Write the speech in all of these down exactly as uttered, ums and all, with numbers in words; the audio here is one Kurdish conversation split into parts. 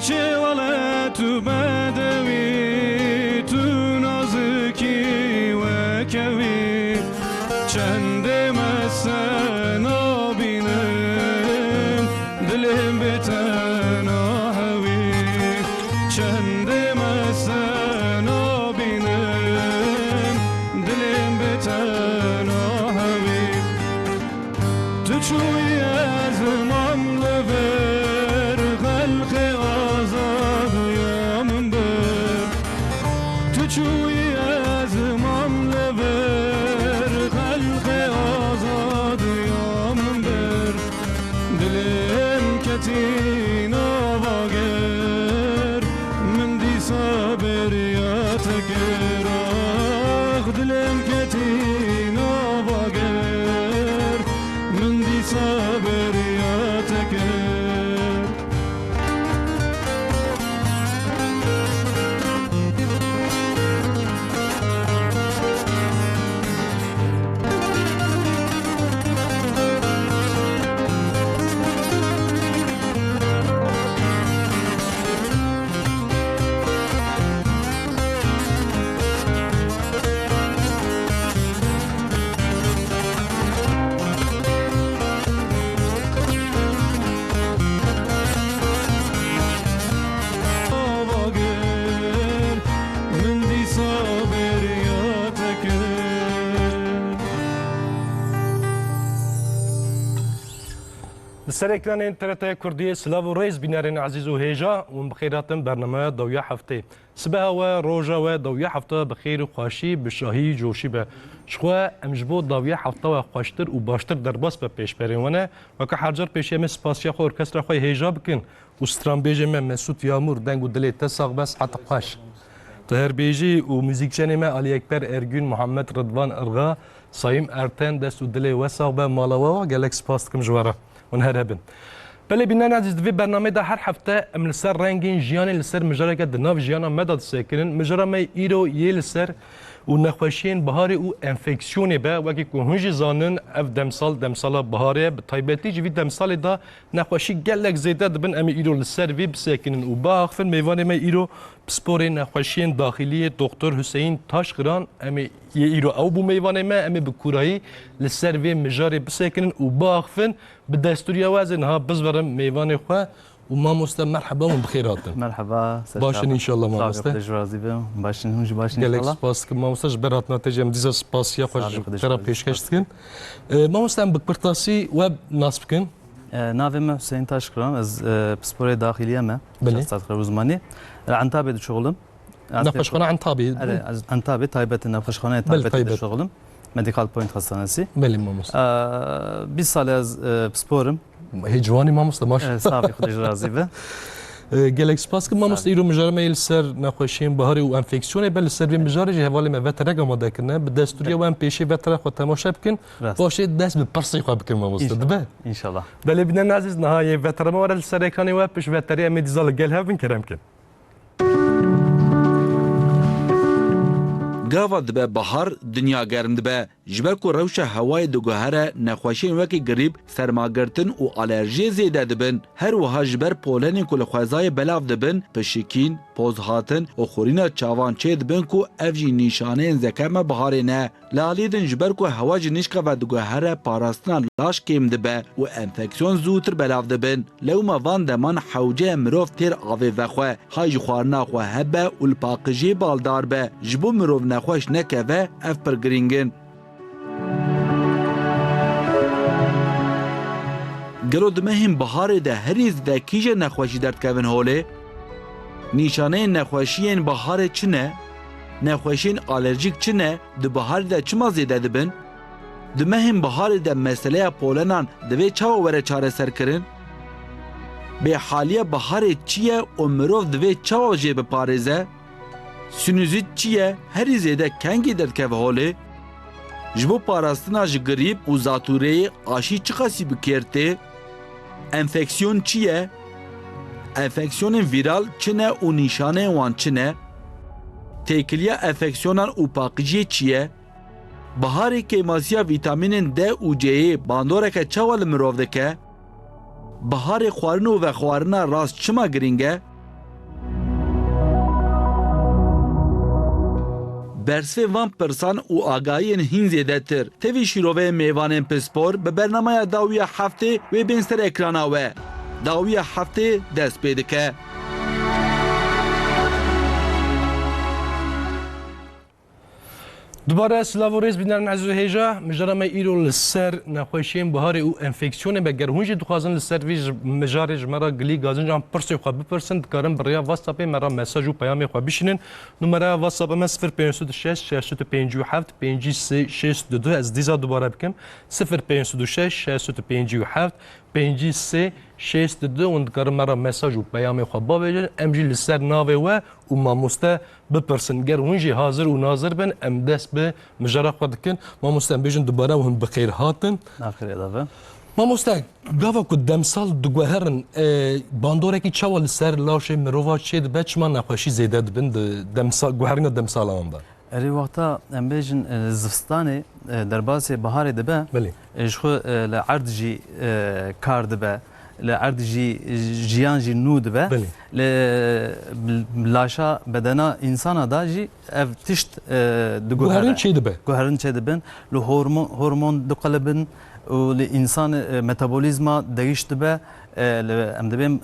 Çi welat û bedewî, tu nazikî wekewî. Çendê me sena bînim, dilêm bê tena hewî. Çendê me sena bînim, dilêm bê tena hewî. Tu çûyî ez mam li vir, xelqê azadiya min bir. Tu çûyî ez mam li vir, xelqê azadiya min bir. Dilêm ketî nava gir, min dîsa beriya te kir. Ax, dilêm ketî nava gir, min dîsa beriya te kir. Ava gir, min dîsa beriya te kir. Li ser ekranên T R T Kurdiyê silav û rêz bînerên ezîz û hêja, hûn bi xêr hatin bernameya dawiya heftê. Sibeha we, roja we, dawiya hefta bi xêr û xweşî, bi şahî, coşî be. Ji xwe em ji bo dawiya hefta we xweştir û baştir derbas be pêşberên we ne. Weke her car pêşiya me spasiya xwe orkestra xwe hêja bikin û stranbêjê me Mesût Yamûr, deng û dilê te sax be, sihet xweş. Teherbêjî û muzîkçenê me Alî Ekber Ergün, Muhammed Ridvan Irga, Sayîm Erten, dest û dilê we sax be, mala we wa, gelek spas dikim ji we re. Hûn her hebin. Belê bînerên ezîz, di vê bernameyê de her hefte em li ser rengên jiyanê, li ser mijareke di nav jiyana me de disekinin. Mijara me îro yê li ser û nexweşiyên biharê û enfeksiyonê be. Wekî ku hûn jî zanin, ev demsal, demsala biharê ye. Bi taybetî ji vî demsalê de nexweşî gelek zêde dibin. Em ê îro li ser vê bisekinin û biaxifin. Mêvanê me îro pisporê nexweşiyên daxiliyê Doktor Huseyîn Taşxiran, em ê yê îro ew bû mêvanê me. Em ê bi kûrayî li ser vê mijarê bisekinin û biaxifin. Bi destûriya we ez ê niha bizverim mêvanê xwe û mamoste merheba hûn bi xêr hatin. Merheba, ser Baş in çavan. Înşallah Sağ ol, mamoste. Xwedê ji razî be. Baş in, hûn jî baş in Gelek înşallah. Spas dikim mamoste ji ber hatina te jî em dîsa spasiya xwe Sağ ol, ji Xwedê ji te re razî be. Pêşkeş dikin. Ee, mamoste em bi kurtasî we nas bikin. Ee, navê me Hüseyin Taşkıran, ez, e, pisporê daxiliye me. Belê. Şexsat xwe uzmanî. Li Entabê dişuxulim. Nexweşxana Entabê. Erê, ez Entabê taybet e, nexweşxaneyê Belê, taybetê taybet. dişuxulim. Medical Point Hastanesi. Belê mamoste. Ee, bîst sal e ez, e, pispor im. Hê ciwanî mamoste, maşallah. Ee, sağ ol, Xwedê ji razî be. Ee, gelek spas kim mamoste, îro mijara me yê li ser nexweşiyên biharê û enfeksiyonê be, li ser vê mijarê jî hevalê me veterek amade kirine. Bi destûriya we em pêşî vetera xwe temaşe bikin. Rast. Paşê dest bi pirsê xwe bikin mamoste. Înşallah. Dibe? Înşallah. Belê bînerên ezîz, niha yê vetera me were li ser ekranê we, pişt veterê em ê dîsa li gel hev bin, kerem kin. Gava dibe bahar, dinya germ dibe. Ji ber ku rewşa hewayê diguhere, nexweşiyên wekî grîp, sermagirtin û alerjiyê zêde dibin. Her wiha ji ber polenên ku li xwezayê belav dibin, pişikîn, pozhatin û xurîna çavan çêdibin ku ev jî nîşaneyên zekerma biharê ne. Li alî din ji ber ku hewa ji nişka ve diguhere, parastina laş kêm dibe û enfeksiyon zûtir belav dibin. Lewma van deman hewce ye mirov têr avê vexwe, hay ji xwarina xwe hebe û li paqijiyê baldar be. Ji bo mirov nexweş nekeve, ev pir girîng in. Gelo di mehên biharê de herî zêde kîje nexweşî derdikevin holê? Nîşaneyên nexweşiyên biharê çi ne? Nexweşiyên alerjîk çi ne? Di biharê de çima zêde dibin? Di mehên biharê de meseleya polenan divê çawa were çareserkirin? Bêhaliya biharê çi ye û mirov divê çawa jê biparêze? Sinüzît çi ye? Herî zêde kengî derdikeve holê? Ji bo parastina ji grîp û zatûreyê aşî çiqasî bi kêr tê? Enfeksiyon çi ye? Enfeksiyonên vîral çi ne û nîşaneyên wan çi ne? Têkiliya enfeksiyonan û paqijiyê çi ye? Biharê kêmasiya vîtamînên D û C'yê bandoreke çawa li mirov dike? Biharê xwarin û vexwarina rast çima girîng e? Bersivên van pirsan û agahiyên hîn zêdetir. Tevî şîroveyên mêvanên pispor bi bernameya dawiya heftê wê bên ser ekrana we. Dawiya heftê dest pê dike. Dubare silav û rêz bînerin ez û hêja. Mijara me îro li ser nexweşiyên biharê û enfeksiyonê be. Ger hûn jî dixwazin li ser vî ji-, mijarê ji me re gilî gazincan pirsê xwe bipirsin, dikarin bi rêya WhatsAppê me re mesaj û peyamê xwe bişînin. Numara WhatsApp me sifir pênc sed û şeş, şeş sed û pêncî û heft, pêncî sê şêst û du. Ez dîsa dubare bikim. Sifir pênc sed û şeş, şeş sed û pêncî û heft, pêncî sê şêst û du. Hûn dikarin me re mesaj û peyamê xwe bavêjin. Em jî li ser navê we û mamoste bipirsin. Ger hûn jî hazir û nazir bin, em dest bi mijara xwe dikin. Mamoste, em bêjin dubare û hûn bi xêr hatin. Naxirê de be. Mamoste, gava ku demsal diguherin, e, bandorekî çawa li ser laşê mirova çêdibe, çima nexweşî zêde dibin di demsa-, guherîna demsala wan de? Erê, wexta em bêjin, e, zivistanê, e, derbasê biharê dibe, Belê. e, ji xwe, e, li erd jî, e, kar dibe, li erd jî, jiyan jî nû dibe. Belê. Li, laşa bedena însana da jî ev tişt, e, diguhere. Guherin çêdibe. Guherin çêdibin. Li hormon, hormon diqelibin û li însan, e, metabolîzma değiş dibe. E, li, em dibêm,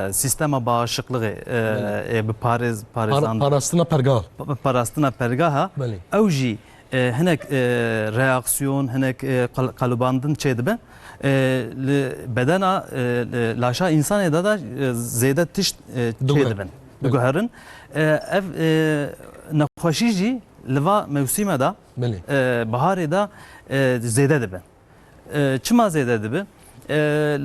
e, sîstema bağışıklığı, e, Belê. e, bi parêz, Par-, parêzan-, parastina pergal. pa-, parastina pergaha. Belê. Ew jî, e, hinek, e, reaksiyon, hinek, e, qel-, qelibandin çêdibe. E, li bedena, e, li laşa însanê de de, e, zêde tişt, e, Diguherin. çêdibin. Belê. Diguherin. E, ev, e, nexweşî jî li va mewsîme de, Belê. e, biharê de, e, zêde dibe. E, çima zêde dibe? E,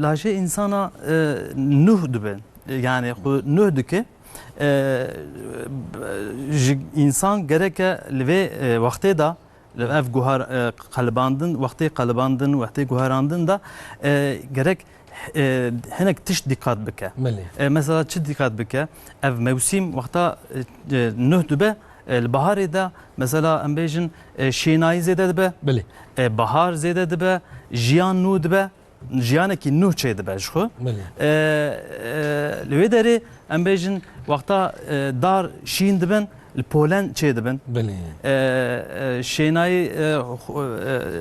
laşê însana, e, nuh dibe. E, yani xwe nuh dike. E, ji însan gereke li vê, e, wextê de, li ev guhar, e, qelibandin, wextê qelibandin, wextê guherandin de, e, gerek, e, hinek tişt dîqat bike. Belê. E, mesela çi dîqat bike? Ev mewsîm wexta, e, e, nuh dibe, e, li biharê de mesela em bêjin, e, şênayî zêde dibe. Belê. E, bihar zêde dibe, jiyan nû dibe, jiyanekî nû çêdibe ji xwe. Belê. E, e, li wê derê em bêjin wexta, e, dar şîn dibin, li polen çêdibin. Belê. E, e, şênayî, e, xwe,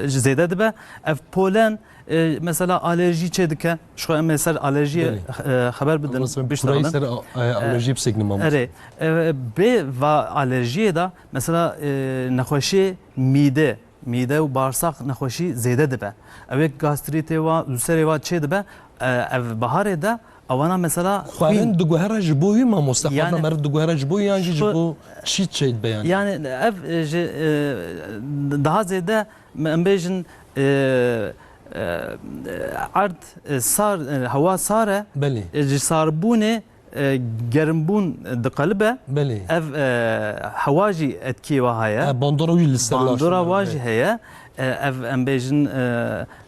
e, zêde dibe. Ev polen, e, mesela alerjî çêdike. Ji xwe em ê ser alerjiyê, Belê. e, xeber bidin. Mesela biştanîn. Kureyê ser a-, e, alerjî bisekine mamoste. Erê, e, bê va alerjiyê de mesela, e, nexweşiyê mîde, mîde û bağırsak nexweşî zêde dibe. Ew ê gastrîtê wa, ulserê wa çêdibe, e, ev biharê de ewana mesela Xwarin xwîn. diguhere ji bo wî mamoste, Yani xwarina meriv diguhere ji bo wî yan jî ji xwe-, bo çî çêdibe yani? Yani ev, e, ji, e, daha zêde me-, em bêjin, e, e, erd, e, sar, e, hewa sar e. Belê. E, ji sarbûnê, e, germbûn diqelibe. Belê. Ev, e, hewa jî etkiyê wa heye. E, bandora wî li ser Bandora laşê wa meriv jî heye. heye. E, ev em bêjin,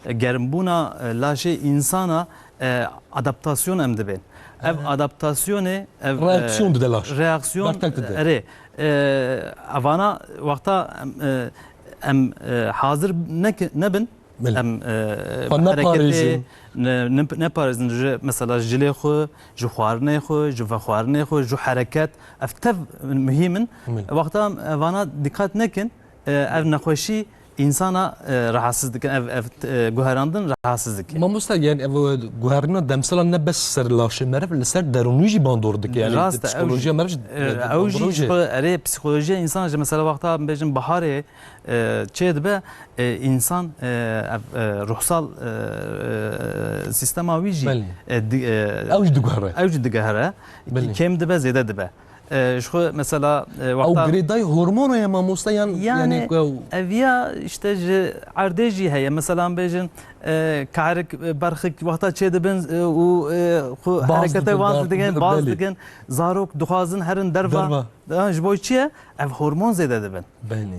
e, germbûna, e, laşê însana, e, adaptasyon em dibên. Ev Aha. adaptasyonê, ev, e, Reaksiyon dide laş. reaksiyon, Bertek dide. erê, e, evana wexta em, e, em, e, hazir neke-, nebin, Belê. em, e, Xwe hereketê neparêzin. ne-, ne-, neparêzin ji, mesela, ji cilê xwe, ji xwarinê xwe, ji vexwarinê xwe, ji hereket, ev tev muhîm in. Belê. Wexta em evana dîqat nekin, e, ev nexweşî însana, e, rahatsiz dikin, ev, ev, e, guherandin rahatsiz dikin. Mamoste, yani ev guherîna demsala ne bes ser laşê meriv, li ser derûnî jî bandor dike. Yani Rast e, ew psikolojiya jî, meriv jî, e, e, ew jî bandor ji jî. xwe, erê, psikolojiya însan jî, mesela, wexta em bêjin biharê, e, çê dibe, e, însan, e, ev, e, ruhsal, e, e, sîstema wî jî, Belê. e, di-, e, Ew jî diguhere. ew jî digehere. Belê. Kêm dibe, zêde dibe. E, ji xwe mesela, e, Ew wexta girêdayî hormona ye mamoste yan, Yani, yani ku ew ev ya işte ji erdê jî heye. Mesela em bêjin, e, karik, e, berxik wexta çê dibin, e, û, e, xwe Baz herekete dikin, wan dar-, dikin, baz belê. dikin. Zarok dixwazin herin derva. Derva. Ha, ji bo çi ye? Ev hormon zêde dibin. Belê.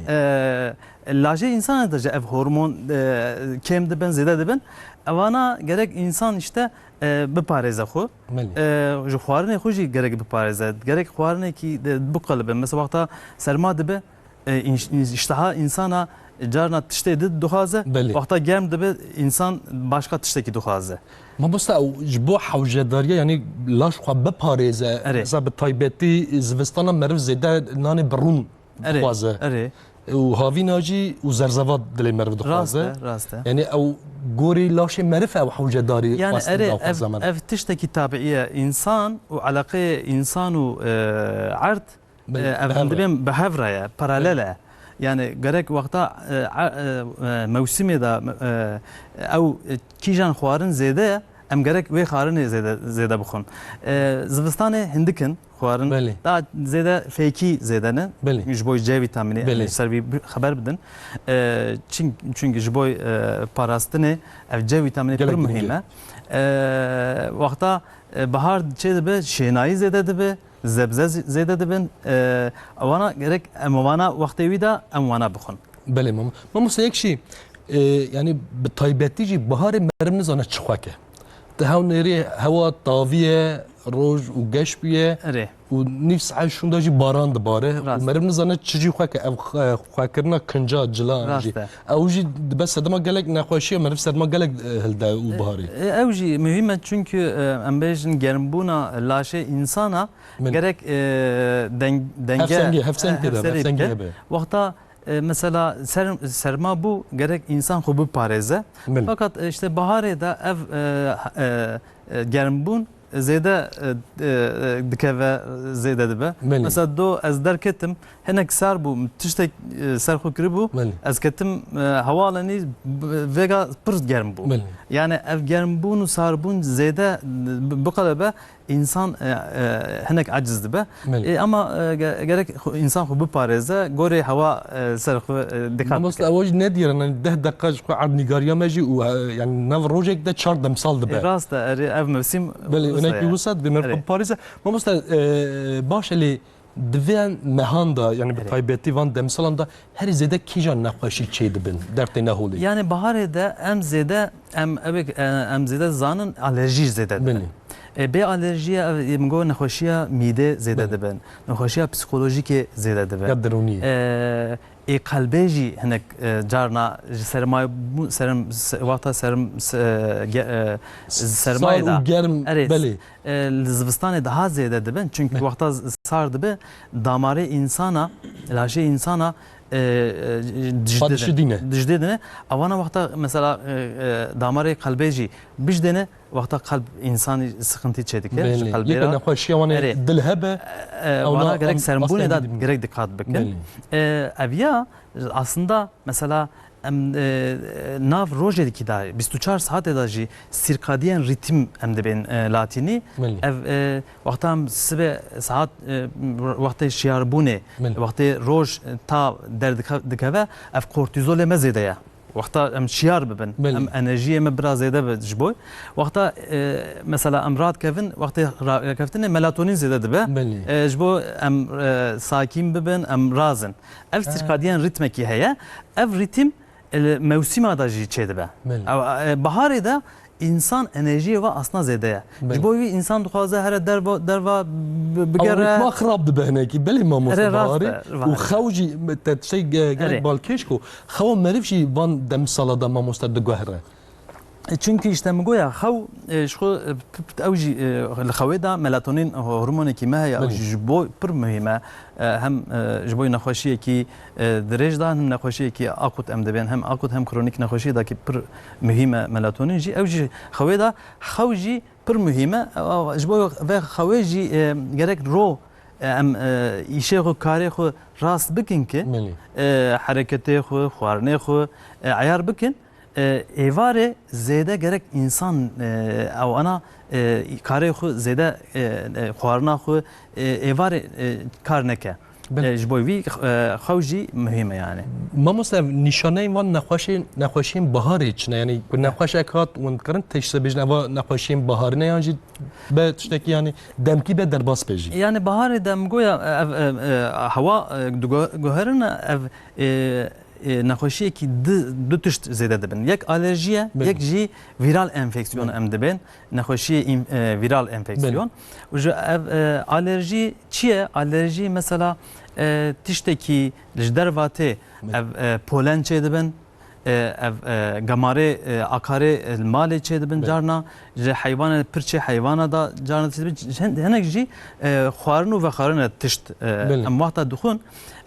E, lajê însanê de jî ev hormon, e, kêm dibin, zêde dibin. Evana gerek însan işte, e, biparêze xwe. Belê. E, ji xwarinê xwe jî gerek biparêze. Gerek xwarinekî de biqelibe. Mesela wexta serma dibe, e, înş-, înş-, îşteha însana carna tiştê di dixwaze. Belê. Wexta germ dibe, însan başka tiştekî dixwaze. Mamoste, ew ji bo hewcedariya, yani laş xwe biparêze, Erê. mesela bi taybetî zivistana meriv zêde nanê bi rûn Erê, dixwaze. Erê. Û havîna jî û zerzevat dilê meriv dixwaze. Rast e, rast e. Yanî ew gorî laşê meriv ew hewcedarî. Yani erê, ev, ev tiştekî tabiî ye. Însan û eleqeyê însan û, e, erd, Belê, e, ev bi hev re. Em dibên bi hev re ye, paralel e. Yani gerek wexta, e, e, e, mewsimê de, e, ew, e, kîjan xwarin zêde ye, em gerek wê xwarinê zêde, zêde bixwin. E, zivistanê hindik in xwarin. Belê. Daha zêde fêkî zêde ne. Belê. Ji bo C vîtamînê em Belê. Ser vî bi-, xeber bidin. E, çin-, çünkü ji bo, e, parastinê ev C vîtamînê Gelek pir girîng e. Muhîm e. E, wexta, e, bahar çê dibe, şênayî zêde dibe, zebze zê-, zêde dibin. E, wana gerek em wana wextê wî de em wana bixwin. Belê mam-, mamoste yek şey, e, yani bi taybetî jî baharê meriv nizane çi xwe ke. Ti hew nêrê hewa tavî ye, roj û geş bûye Erê. Û nîv saet şûnda jî baran dibare û Rast. Meriv nizane çi jî xwe ke ev xwe-, xwekirina kinca, cilan jî. Rast e. Ew jî dibe sedema gelek nexweşiye, meriv sedema gelek, e, hilde û biharî. E, ew jî muhîm e çünkü, e, em bêjin germbûna laşê însana Min. Gerek, e, deng-, denge, Hevsengî, hevseng e, pê de be, hevserê hevsengî bike. Hebe. Wexta, e, mesela ser-, serma bû, gerek însan xwe biparêze. Min. Fakat, e, işte baharê de ev, e, e, e, germbûn zêde, e, e, e, dikeve, zêde dibe. Min. Mesela do ez derketim, hinek sar bû, tiştek, e, ser xwe kiribû, Min. Ez ketim, e, hewalenî b-, vêga pir germ bû. Min. Yani ev germbûn û sarbûn zêde bi-, biqelebe, însan, e, e, hinek aciz dibe. Belê. E, ama, e, ge-, gerek xwe, însan xwe biparêze, gorê hewa, e, ser xwe, e, dikkat Mamoste, bike. Ew jî nediyere, yani deh deqa ji xwe erdnîgariya me jî û, e, yani nav rojek de çar demsal dibe. E, rast e, erê, ev mevsim Belê, wisa wênekî ye. Wisa dibe, me Erê. Xwe biparêze. Mamoste, e, baş e lê di vê mehan de, yani bi Erê. Taybetî van demsalan de herî zêde kîjan nexweşî çê dibin, dertê neholê? Yani baharê de em zêde, em, ew ê, e, em zêde zanin alerjî zêde dibin. Belê. E, bê alerjiyê ev, e, min got nexweşiya mîdê zêde Belê. Dibin. Nexweşiya psîkolojîkê zêde dibin. Ya derûniyê. E, ê qelbê jî hinek, e, carna ji sermayê bû-, serim, se-, wexta serim, se-, ge-, e, sermayê Sar û da. Germ, Erê, belê. E, li zivistanê daha zêde dibin. Çünkü Belê. Wexta z-, sar dibe, damarê însana, laşê însana, e, e, dijdê Xwe dişidîne. Dijdê dine. Avana wexta mesela, e, e, damarê qelbê jî bijdêne, wexta qelb însanî sıkıntı çêdike. Belê. Ji qelbê Yeke ra. Nexweşiya wan ê Erê. Dil hebe, E, e, wana gerek em sermbûnê da dibin. Gerek dikkat bikin. Belê. E, ev ya, aslında mesela em, e, nav rojê dikî da, bîst û çar saetê da jî circadian ritim em dibên, e, latînî. Belê. Ev, e, wexta em sibe saet, e, wextê şiyarbûnê, Belê. Wextê roj, e, ta derdike-, dikeve, ev kortîzolê me zêde ye. Wexta em şiyar bibin, Belê. Em enerjiyê me bira zêde be ji bo. Wexta, e, mesela em radikevin, wextê ra-, rakeftinê melatonîn zêde dibe. Belê. E, ji bo em, e, sakîn bibin, em razin. Ev Ha. Circadian ritmekî heye. Ev ritim, e, mewsîma da jî çêdibe. Belê. Ew, e, baharê de însan enerjiyê ve asna zêde ye. Belê. Ji bo wî însan dixwaze here derva, derva bi-, Ew bigere. Ritma xirab dibe hinekî. Belê mamoste Erê, rast baharî. E, û baharî. Xew jî te tiştê ge-, gelek Erê. Balkêş ku xewa meriv jî van demsala da mamoste diguhere. E, çünkü işte min goya xew, e, ji xwe, e, p-, p-, ew jî, e, li xewê de melatonin ho-, hormonekî me heye, ew Belê. Jî ji bo pir muhîm e. E, hem, e, ji bo nexweşiyekî, e, dirêj de, hem nexweşiyekî akut em dibên, hem akut hem kronîk nexweşiyê de ki pir muhîm e melatonin jî. Ew jî xewê de, xew jî pir muhîm e. E, ji bo vê xewê jî, e, gerek ro, e, em, e, îşê xwe, karê xwe rast bikin ki, Belê. E, hereketê xwe, xwarinê xwe, e, eyar bikin. E, êvarê zêde gerek însan, e, ew ana, e, karê xwe zêde, e, e, xwarina xwe, e, êvarê, e, kar neke. Belê. E, ji bo vî, e, xew jî muhîm e yani. Mamoste, ev nîşaneyên van nexweşên, nexweşiyên baharê çi ne? Yani ku nexweşek hat, hûn dikarin teşhîse bêjin, eva nexweşiyên baharî ne yan jî be tiştekî yani demkî be derbas be jî? Yani baharê de min goya, e, ev, e, e, hewa, e, digo-, guherine ev, e, e, nexweşiyekî di, du tişt zêde dibin. Yek alerjî ye, Belê. Yek jî vîral enfeksiyon Belê. Em dibên. Nexweşiyê în-, e, vîral enfeksiyon. Belê. Û ji ev, e, alerjî çi ye? Alerjî mesela, e, tiştekî ji derva tê, Belê. Ev, e, polen çêdibin, e, ev, e, gemarê, e, akarê, e, li malê çêdibin Belê. carna, ji heywanê pirçê heywana da carna çêdibin. Hin-, hinek jî, e, xwarin û vexwarin e tişt, e, Belê. em wexta dixwin,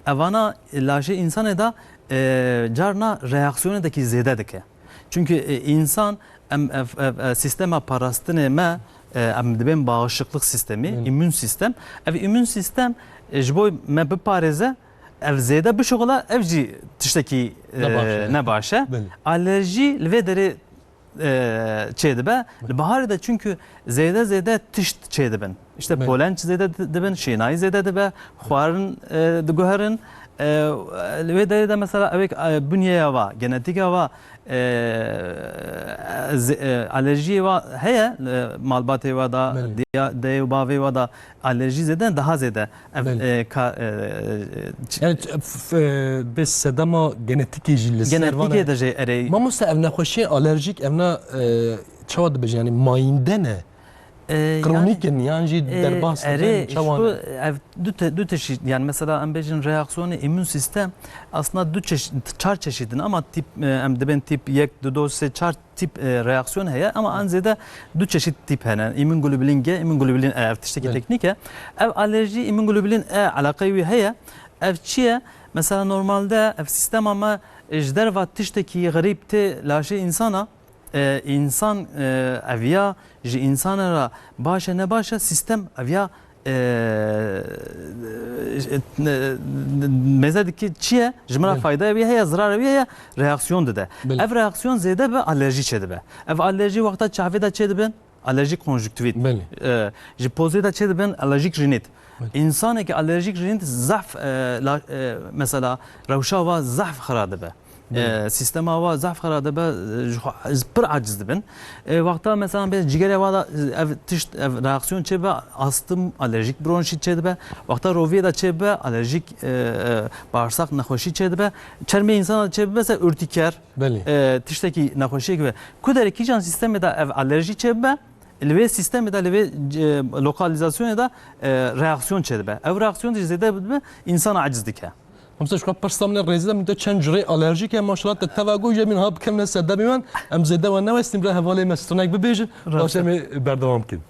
evana laşê însanê da, e, carna reaksiyonê dekî zêde dike. Çunku, e, însan, em, ev, ev, e, sîstema parastinê me, e, em dibên bağışıklık sistemi, Belê. îmûn sîstem. Ev îmûn sîstem, e, ji bo me biparêze, ev zêde bişuxula, ev jî tiştekî, e, Ne baş e. ne baş e. Belê. Alerjî li vê derê, e, çêdibe. Belê. Li biharê de çunku zêde zêde tişt çêdibin. İşte Belê. polen zêde di-, dibin, şênayî zêde dibe, xwarin, e, diguherin. E, li wê derê de mesela ew ê, e, bunyeya wa, genetîka wa, e, ze-, e, alerjiyê wa heye, e, malbatê wa da, Belê. diya-, deyê û bavê wa da alerjî zêde, daha zêde. Ev, Belê. e, ka-, e, ç- Yani, f-, f-, e, bi sedema genetikê jî li ser Genetikê vane. de jî erê. Mamoste, ev nexweşiyên alerjîk, ev ne, e, çawa dibêjin? Yani mayînde ne? E, Kronîk yani, in, yan jî e, derbas erê, dibin, çawa ji ne? Ev du te-, du tişî, yani mesela em bêjin reaksiyonê îmûn sîstem aslında du çeşît, çar çeşît in ama tîp, e, em dibên tîp yek, du, do, sê, çar tîp, e, reaksiyon heye ama en zêde du çeşît tîp hene. Îmûnglobulin G, îmûnglobulin E, ev tiştekî Belê. teknîk e. Ev alerjî îmûnglobulin E eleqeyê wî heye. Ev çi ye? Mesela normalde ev sîstema me, e, ji derva tiştekî xerîb tê laşê însana, e, însan, e, eviya ji însana re baş e ne baş e, sîstem eviya, e, e, mêze dikî çi ye? Ji min re Belê. fayda wî heye, zirar wî heye, reaksiyon dide. Belê. Ev reaksiyon zêde bi alerjî çêdibe. Ev alerjî wexta çavê de çêdibin, alerjîk konjüktivît. Belê. E, ji pozê de çêdibin, alerjîk rinît. Belê. Însanekî alerjîk rinît zehf, e, la-, e, mesela rewşa wa zehf xira dibe. Belê. E, sîstema wa zehf xira dibe, e, ji xwe, pir aciz dibin. E, wexta mesela bê cîgerê wa da, e, ev tişt, ev reaksiyon çêbe, astım, alerjîk bronşît çêdibe. Wexta roviyê de çêbe, alerjîk, e, e, bağırsak nexweşî çêdibe. Çermê însana çêbibe se urtiker, Belê. e, tiştekî nexweşiyek be. Ku derê kîjan sîstemê de ev alerjî çêbibe, li vê sîstemê de, li vê, e, lokalîzasyonê de, e, reaksiyon çêdibe. Ev reaksiyon jî zêde bibe, însana aciz dike. Hemse ji xwe pirsa min ê rêzî de, min te çend curê alerjîk e, maşallah te teva got, jê min ha bikevine sedemê wan, em zêde wan newestîn, bira hevalê me stranek bibêjin, Rast. baş em ê berdewam bikin.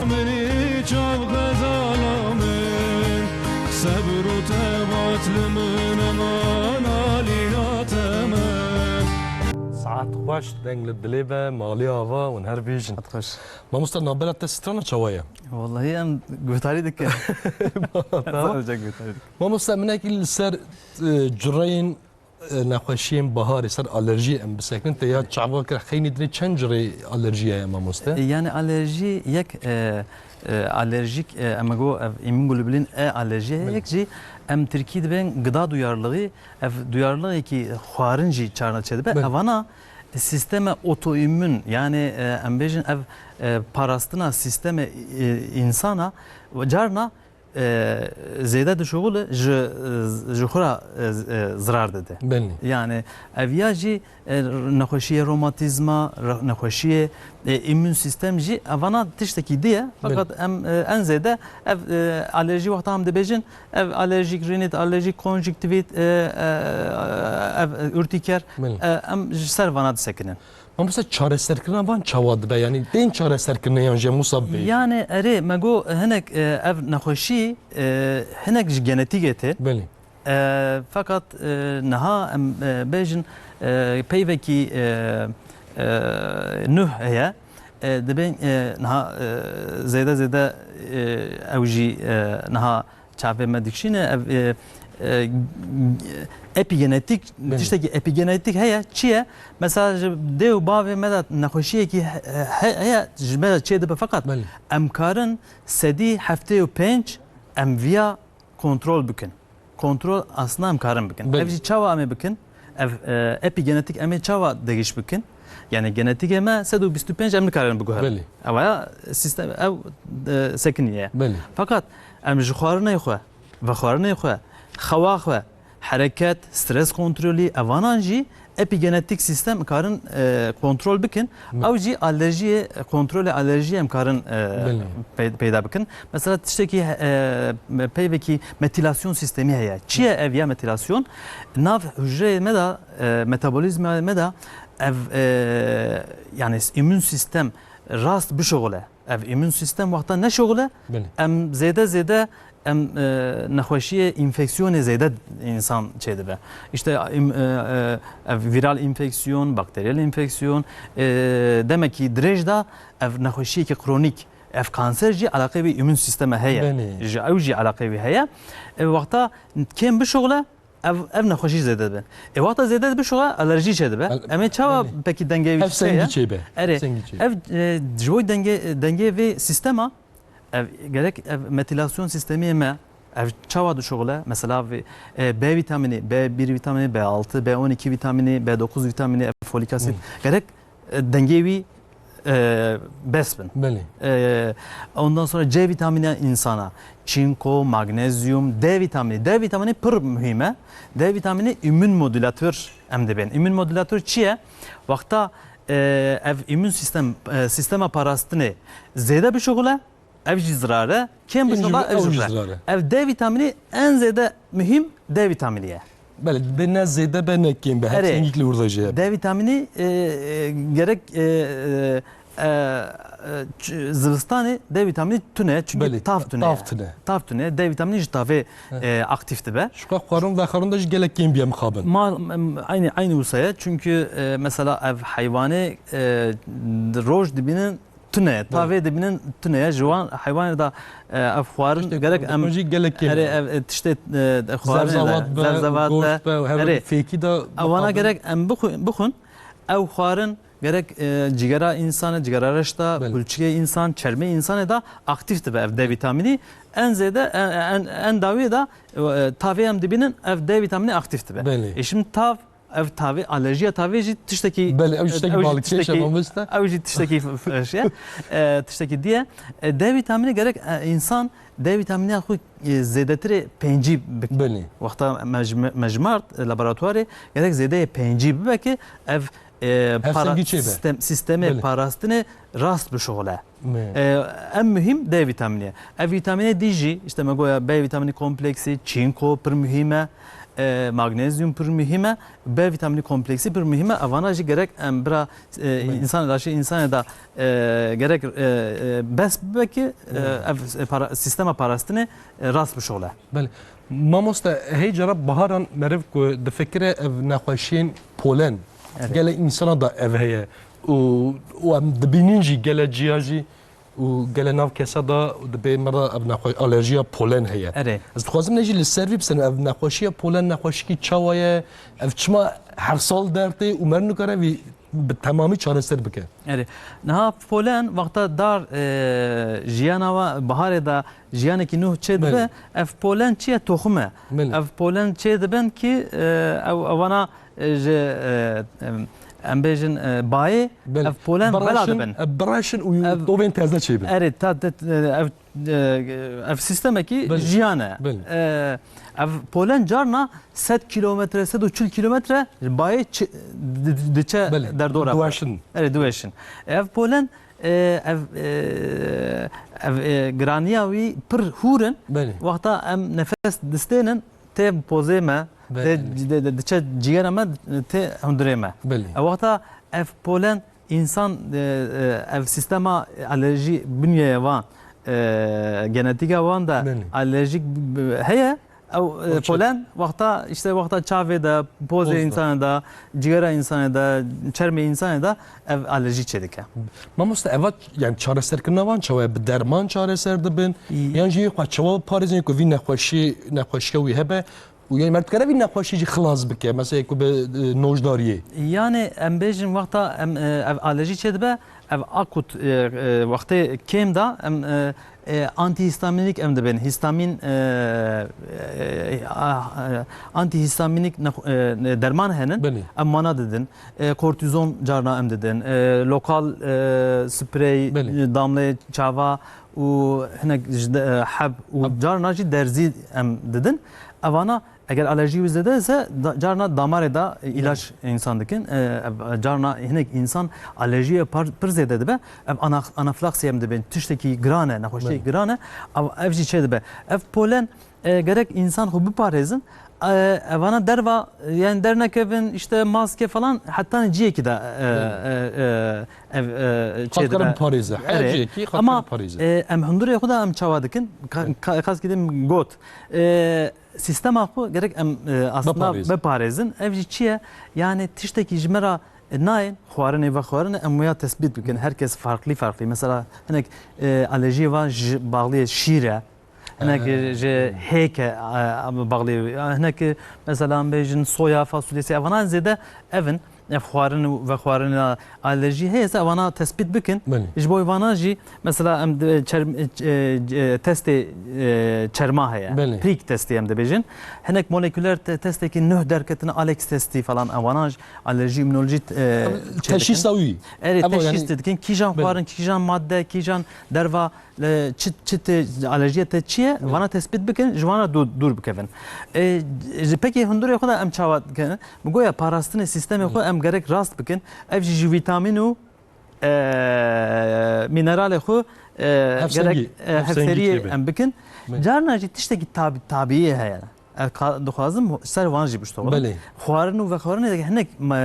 Minî çav xezala min, sebr û tebat li min eman alîna te me. Saet xweş, deng li dilê be, malê ava hûn her bêjin. Saet xweş. Mamoste, navbera te strana çawa ye? Wallahî em guhdarî dikin. Tamam. Sadece guhdarî dikin. Mamoste, minekî li ser, e, cureyên e, nexweşiyên baharê, ser alerjiyê em bisekinin, te ya çava kir, xeynî dinê çend curê alerjiya ye, mamoste? E, yani alerji yek, e, e, alerjik, e, em ê go ev îmûnglobulin E alerjiye, Belê. yek jî em tirkî dibên gıda duyarlılığı, ev duyarlılığekî xwarin jî çarna çêdibe. Belê. Evana sîsteme otoîmûn, yani, e, em bêjin ev, e, parastina sîsteme, e, însana, carna e, zêde dişuxule ji, e, ji xwe re, e, z-, e, zirar dide. Belê. Yani ev ya jî, e, nexweşiyê romatîzma, re-, nexweşiyê, e, îmûn sîstem jî evana tiştekî diye. Fakat em, e, en zêde ev, e, alerjî wexta em dibêjin, ev alerjîk rinît, alerjîk konjuktivît, e, e, ev, e, urtîker, Belê. e, em ji ser vana disekinin. Mamoste, çareserkirina van çawa dibe? Yani tên çareserkirinê yan jî em wisa bibêjin? Yani erê, me got hinek, e, ev nexweşî, e, hinek ji genetîkê tê. Belê. E, fakat, e, niha em, e, bêjin, e, peyvekî, e, e, nuh heye. E, dibên, e, niha, e, zêde zêde, e, ew jî, e, niha çavê me dikişîne. Ev, e, e, epigenetik, Belê. Tiştekî epigenetik heye. Çi ye? Mesela ji dê û bavê me de nexweşiyekî he-, he-, heye, ji me de çê dibe, fakat Belê. em karin sedî heftê û pênc em viya kontrol bikin. Kontrol aslında em karin bikin. Belê. Ev jî çawa em ê bikin? Ev, e, epigenetik em ê çawa degiş bikin? Yani genetîkê me sed û bîst û pênc em nikarin biguherin. Belê. Ew ya sistem, ew, e, sekiniye. Belê. Fakat em ji xwarinê xwe, vexwarinê xwe, xewa xwe, hereket, stres kontrolî, evanan jî epigenetik sistem karin, e, kontrol bikin. Belê. Ew jî alerjiyê, kontrolê alerjiyê em karin, e, Belê. pey-, peyda bikin. Mesela tiştekî, e, peyvekî metilasyon sistemî heye. Çi ye ev ya metilasyon? Nav hücreyê me de, e, metabolîzma me de ev, e, yani îmûn sistem rast bişuxule. Ev îmûn sistem wexta neşuxule, Belê. em zêde zêde em, e, nexweşiyê, înfeksiyonê zêde însan çêdibe. İşte im-, e, e, ev vîral înfeksiyon, bakteriyel înfeksiyon, e, demekî dirêj de ev nexweşiyekî kronîk, ev kanser jî eleqeyê wî îmûn sisteme heye. Belê. Ji ew jî eleqeyê wî heye. E, wexta kêm bişuxule, ev, ev nexweşî zêde dibe. E, wexta zêde bişuxule, alerjî çêdibe. El-, Em ê çawa belê. pekî dengê wî Ev tiştê ye? sengî çêbe. Erê, Sengî çêbe. Ev, e, ji bo dengê, dengê vê sistema, ev gerek ev metilasyon sistemiyê me, ev çawa dişuxule? Mesela vê, e, B vitamini, B bir vitamini, B altı, B on iki vitamini, B dokuz vitamini, ev folik asit. Hı. Gerek, e, dengê wî, e, bes bin. Belê. E, ondan sonra C vitamini insana, çinko, magnezyum, D vitamini. D vitamini pir mühim e. D vitamini îmûn modülatör em dibên. Îmûn modülatör çi ye? Wexta, e, ev îmûn sistem, e, sistema parastinê zêde bişuxule, ev jî zirar e. Kêm Kêm jî bişuxule, bi-, ev ew jî jî zirar. zirar e. Ev D vitamini en zêde mühim D vitamini ye. Belê, bê ne zêde be ne kêm be. Her Erê. sengîk li wir de jî hebe. D vitamini, e, e, gerek, e, e, e, e, ç-, zivistanê D vitamini tune, çünkü Belê, tav tune. tav tune. Tav tune, D vitamini ji tavê, e, aktif dibe. Şuka xwarin vexwarin de jî gelek kêm biye mixabin. Ma, em, aynı, aynı wisa ye. Çünkü, e, mesela ev heywanê, e, roj dibînin tune, tavê dibînin tune ye. Ji wan heywanê de, e, ev xwarin Tiştê gerek ku em jî gelek kêm erê e. Ev, e, tiştê, e, xwarin Zerzevat be, zerzevat goşt be. be, her Erê. Fêkî de Ewana mixabin. Gerek em bixwin, bixwin. Ew xwarin gerek, e, cigera insanê, cigera reşta, Belê. kulçikê insan, çermê insanê de aktif dibe ev D vitamini. En zêde, en, en, en dawiyê de, e, tavê em dibînin, ev D vitamini aktif dibe. Belê. E, şimdi tav, ev tavê, alerjiya tavê jî tiştekî, Belê, ew jî tiştekî ew jî balkêş e, tiştekî, mamoste. ew jî tiştekî f-, f-, şey, e, tiştekî diye. E, D vitamini gerek, e, insan D vitaminiya xwe, e, zêdetirê pêncî bike. Belê. Wexta mej-, mejmart, e, laboratuwarê gerek zêdeyê pêncî bibe ki ev, e, Her para-, sengî çêbe. sistem, sistemê Belê. parastinê rast bişuxule. Me. E, em muhîm D vitamini ye. Ev vitamine D jî, işte me goya B vitamini kompleksi, çinko pir muhîm e, e, magnezyum pir muhîm e, B vitamini kompleksi pir muhîm e. Evana jî gerek em bira, e, Belê. insan, laşê insanê de, e, gerek, e, e, bes bibe ki, e, Belê. ev, e, para-, sistema parastinê, e, rast bişuxule. Belê. Mamoste, hey cara baharan meriv ku difikire ev nexweşiyên polen, Evet. gele insana da ev heye û, û em dibînin jî gele ciya jî û gele nav kesa da dibê me da ev nexwe-, alerjiya polen heye. Erê. Ez dixwazim ne jî li ser vî biserim, ev nexweşiya polen nexweşikî çawa ye, ev çima her sal dertê û mer nikare vî bi temamî çareser bike. Erê. Niha polen wexta dar, e, jiyana wa baharê de jiyanekî nuh çê dibe, Belê. Ev polen çi ye? Toxim e. Belê. Ev polen çê dibin ki, e, ew, ewana, e, ji, e, em, em bêjin, e, bayê, Belê. ev polen wela Bireşin, dibin. e, bireşin û Ev tovên teze çêbin. Erê, ta, te, ev, e, ev sîstemekî Belê. jiyan e. Belê. E, ev polen carna sed kîlometre, sed û çil kîlometre bayê çi-, di-, di-, diçe Belê. derdora xwe. Diweşin. Erê, diweşin. Ev polen, e, ev, e, ev, e, giraniya wî pir hûr in. Belê. Wexta em nefes distênin, tê pozê me, Belê. tê, de, de, diçe cîgera me, tê hundirê me. Belê. E, wexta ev polen însan, e, e, ev sîstema alerjî binyeye wan, e, genetîka wan de Belê. alerjîk b-, b-, heye, ew, e, O çi? polen wexta, işte wexta çavê de, pozê Poz de. însanê de, cîgera însanê de, çermê însanê de ev alerjî çêdike. Mamoste, eva, yani çareserkirina wan çawa ye? Bi derman çareser dibin? Yan jî xwe çawa parêzin ku vî nexweşî, nexweşiya wî hebe û yan merdikere vî nexweşî jî xilas bike? Mesela ku bi, e, nojdariyê. Yani em bêjin wexta em, e, ev alerjî çêdibe, ev akut, e, e, wextê kêm de em, e, e, antihîstamînîk em dibin. Hîstamîn, e, e, ah, e, antihîstamînîk nexw-, e, derman henin. Belê. Em wana didin. E, kortîzon carna em didin. E, lokal, e, sprey, Belê. e, damlê çava û hinek ji de, e, heb û Heb. carna jî derzî em didin. Evana eger alerjî wî zêde ise da, carna damarê de, e, ilaç Belê. însan dikin. E, ev, e, carna hinek însan alerjiyê par, pir zêde dibe. Ev ana, anafilaksî em dibin. Tiştekî giran e, nexweşiyek Belê. giran e. Ev, ev jî çê dibe. Ev polen, e, gerek însan xwe biparêzin. E, evana derva, yani dernekevin, işte maske falan, heta ciyekî de, e, Belê. e, e, ev, e, çê Xatkara dibe. biparêze. Her Erê. ciyekî xatkara Ama, biparêze. e, em hundirê xwe de em çawa dikin? Ka, ka, kas gidim got. E, sîstema xwe gerek em, e, aslında Biparêzin. biparêzin. Ev jî çi ye? Yani tiştekî ji me re, e, nayên, xwarinê vexwarinê em waya tespît bikin. Her kes farklı farklı. Mesela hinek, e, alerjiyê van ji bağliyê şîr e. Hinek He. ji hêk e, e, bağliyê. Hinek, e, mesela em bêjin soya, fasulyesi, evana zêde evin. Ev xwarin û vexwarin alerjî heye se evana tespît bikin. Belê. Ji bo vana jî mesela em di, çerm-, e, e, testê, e, çerma heye. Belê. Prik testî em dibêjin. Hinek moleküler te-, testekî nuh derketine, Alex testî falan, ewana jî alerjî immünolojî, e, Em çê dikin. teşhîsa wî. Erê, Ama teşhîs yani dikin. Kîjan Belê. xwarin, kîjan madde, kîjan derva, e, çi, çi te, alerjiya te çi ye? Belê. Vana tespît bikin, ji vana dû-, dûr bikevin. E, ji pekê hundirê xwe de em çawa dikin? Min goya parastinê sîstemê xwe Belê. em gerek rast bikin. Ev jî ji vîtamîn û, e, mineralê xwe, e, Hevsengî, gerek, e, hevsengî hevseriyê çêbe. em bikin. Belê. Carna jî tiştekî tab-, tabîî heye. Ez ka-, dixwazim ser wan jî biştoxim. Belê. Xwarin û vexwarinê de hinek me,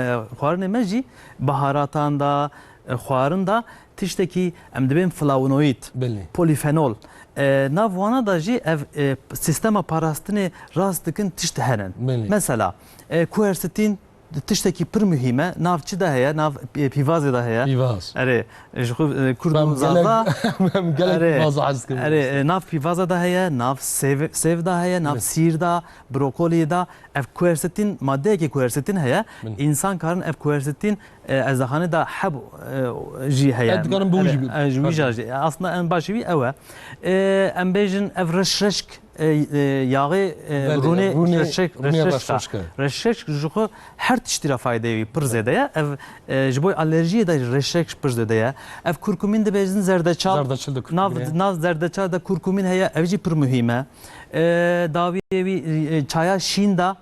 xwarinê me jî baharatan da, e, xwarin da tiştekî em dibên flavonoid, Belê. polîfenol. E, nav wana da jî ev, e, sîstema parastinê rast dikin tişt henin. Belê. Mesela, e, quercetin tiştekî pir muhîm e. Nav çi de heye? Nav, e, pîvazê de heye. Pîvaz. Erê, ji xwe, e, Kurd Em û Zaza. gelek, em gelek Erê, pîvaza hez dikin. erê, e, nav pîvaza de heye, nav sêv, sêv de heye, nav Belê. sîr de, brokoliyê de. Ev quercetin, maddeyekî quercetin heye. Belê. Însan karin ev quercetin, e, ez dixane de heb, e, jî heye. Ez dikarim bi wî jî Erê, bi-, e, ji wî pardon. jî. Aslında en başî wî ew e. E, em bêjin ev reş reşk, e, e, yaxê, e, Belê, rûnê rûnê, reşek, rûnê reşreşka. reşreşka. Reşreşk ji xwe her tiştî re faydeyê wî pir zêde ye. Ev, e, ji bo alerjiyê de reşreşk pir zêde ye. Ev kurkumîn dibêjin zerdeçal. Zerdeçal de Nav, kurkumîn heye. nav zerdeçal de kurkumîn heye. Ev jî pir muhîm e. E, dawiyê wî, e, çaya şîn de,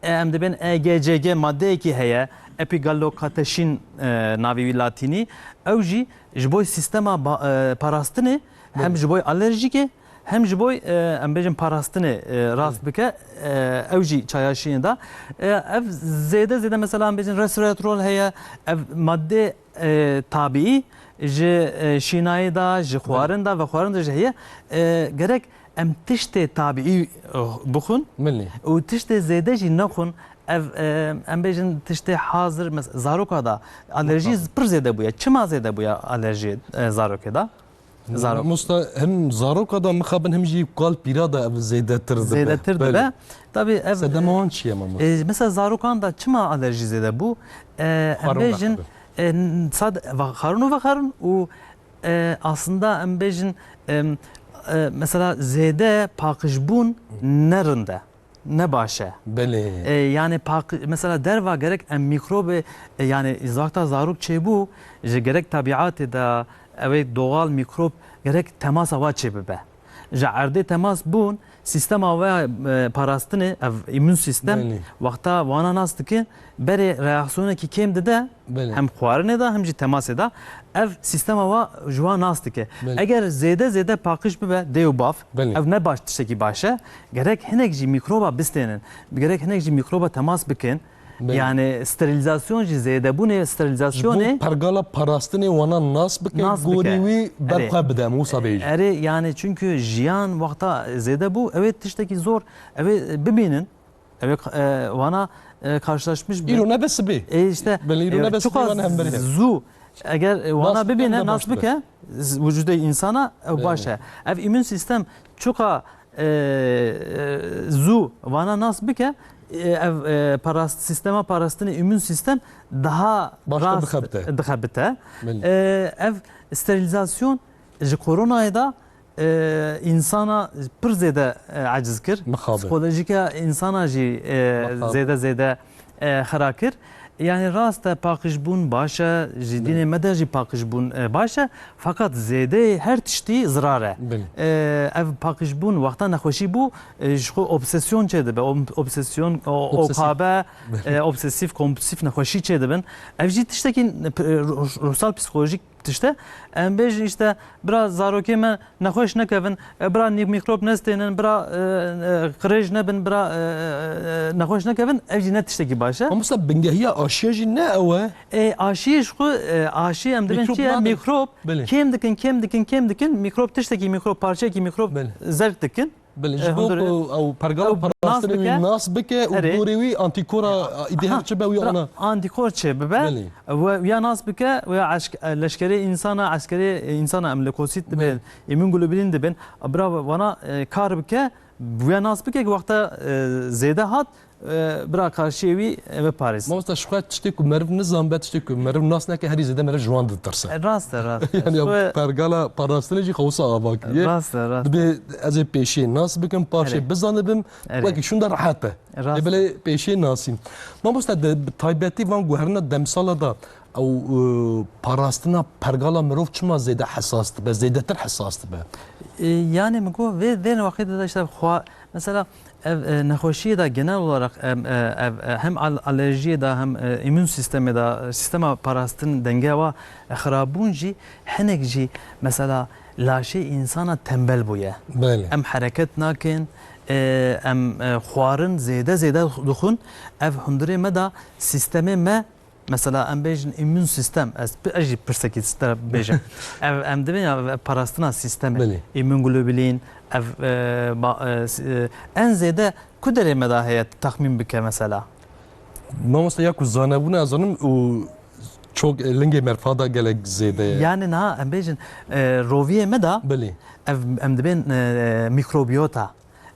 e, em dibên E G C G maddeyekî heye. Epigallocatechin, e, navê wî latînî. Ew jî ji bo sîstema ba-, e, parastinê, hem Belê. ji bo alerjîkê, hem ji bo, e, em bêjin parastinê, e, rast Belê. bike, e, ew jî çaya şînê de. E, ev zêde zêde mesela em bêjin resveratrol heye, ev madde, e, tabiî ji, e, şînayê de, ji xwarin de, vexwarin de jî heye. E, gerek em tiştê tabiî, e, bixwin Belê. û tiştê zêde jî nexwin. Ev, e, em bêjin tiştê hazir, mes-, zaroka da alerjî Mutlak. pir zêde bûye. Çima zêde bûye alerjî, e, zarokê da? Zarok. Mamosta, hem zaroka da mixabin hem jî kal pîra da ev zêdetir dibe. Zêdetir Belê. dibe. Tabii ev, Sedema wan çi ye mamosta? e, mesela zarokan da çima alerjî zêde bû? E, em Xwarin bêjin, vexwarin. e, n-, sad-, va-, xwarin û vexwarin û, e, aslında em bêjin, em, e, mesela zêde paqijbûn ne rind e. ne baş e. Belê. E, yani paq-, mesela derva gerek em mîkrobê, e, yani wexta zarok çêbû, ji gerek tabiatê de ew ê doğal mîkrob gerek temasa wa çêbibe. Ji erdê temas bûn, sîstema we, e, parastinê, ev îmûn sîstem, Belê. wexta wana nas dike, berê reaksiyonekî kêm dide, Belê. hem xwarinê de, hem jî temasê de. Ev sîstema wa ji wan nas dike. Belê. Eger zêde zêde paqij bibe dê û bav, Belê. ev ne baş, tiştekî baş e. Gerek hinek jî mîkroba bistênin. Gerek hinek jî mîkroba temas bikin. Belê. Yani sterîlîzasyon jî zêdebûnê, Ji bo sterîlîzasyonê pergala parastinê wana nas bike, Nas gorî bike. wî Erê. berxwe bide, em wisa bêjin. Erê, yani çünkü jiyan wexta zêde bû, ew ê tiştekî zor, ew ê bibînin, ew ê, e, wana, e, karşılaşmış bin. Îro nebe sibê. E, işte, Belê, îro e, nebe sibê çuqa wana hemberî. zû, eger, e, wana Nas bike, bibîne, ne nas baş bike, bike. z-, vücudê insana, ew Belê. baş e. Ev îmûn sîstem çuqa, e, e, zû wana nas bike, e, ev, e, parast-, sîstema parastinê îmûn sîstem daha Başta rast dixebite. dixebite. Belê. E, ev sterîlîzasyon ji koronayê de, e, însana pir zêde, e, aciz kir. Mixabin. Psikolojîka însana jî, e, Mixabin. zêde zêde, e, xira kir. Yani rast e, paqijbûn baş e, ji Belê. dînê me de jî paqijbûn, e, baş e. Fakat zêdeyê her tiştî zirar e. Belê. E, ev paqijbûn wexta nexweşî bû, e, ji xwe obsesyon çêdibe. Ob-, obsesyon, o-, Obsesif. okabe, Belê. e, obsesif, kompulsif nexweşî çêdibin. Ev jî tiştekî, e, ruh-, ruhsal psikolojik tişt e. Em bêjin işte, bira zarokê me nexweş nekevin, e, bira nî-, mîkrop nestênin, bira, e, e, qirêj nebin, bira, e, e, e, nexweş nekevin, ev jî ne tiştekî baş e. Mamosta, bingehiya aşiya jî ne ew e? E, aşiyê ji xwe, e, aşî em dibin Mîkrop çi ye? nabe. Mîkrop Belê. kêm dikin, kêm dikin, kêm dikin, mîkrop tiştekî mîkrop, parçeyekî mîkrop Belê. zerk dikin. Belê, E, ji bo hundirê ku ew pergala ew nas parastinê wî bike. nas bike û Erê. gorê wî antîkora, îdî Aha, her çi be wî bira ana. antîkor çê bibe. Belê. We, ya nas bike, we eşk-, leşkerê însana, eskerê însana em lekosit dibin, Belê. îmûnglobulîn dibin. Bira wana, e, kar bike, we nas bike ku wexta, e, zêde hat, e, bira karşiyê wî, e, biparêz. Mamosta, ji xwe tiştê ku meriv nizanbe, tiştê ku meriv nas neke, herî zêde meriv ji wan ditirse. E, rast e, rast e. Yani Ji xwe pergala parastinê jî xewsa ava kiriye. Rast e, rast e. Dibê ez ê pêşiyê nas bikim, paşê Erê. bizanibim, Erê. wekî şûnde rehet e. Rast Ê e. belê pêşiyê nasîn. Mamosta, de, bi taybetî van guherina demsala da ew, e, parastina pergala mirov çima zêde hesas dibe, zêdetir hesas dibe? E, yani min got, vê, vê wextê de işte xwa-, mesela ev, e, nexweşiyê de genel olarak, em, e, ev, e, hem al-, alerjiyê de hem, e, îmûn sistemê de, e, sistema parastin denge wa, e, xirabûn jî hinek jî mesela laşê însana tembel bûye. Belê. Em hereket nakin, e, em, e, xwarin zêde zêde dixwin. Ev hundirê me de sistemê me Mesela em bêjin îmûn sistem, ez, ez jî pirsekî te bêjim. Ev, em dibên ya, ev parastina sistemê. Belê. Îmûnglobulîn, ev, e, ba-, e, s-, e, en zêde ku derê me de heye, texmîn bike mesela? Mamoste, ya ku zanebûna ez zanim û çok, e, lingê merfa da gelek zêde ye. Yani niha em bêjin, e, roviyê me de Belê. ev, em dibên, e, mikrobiyota.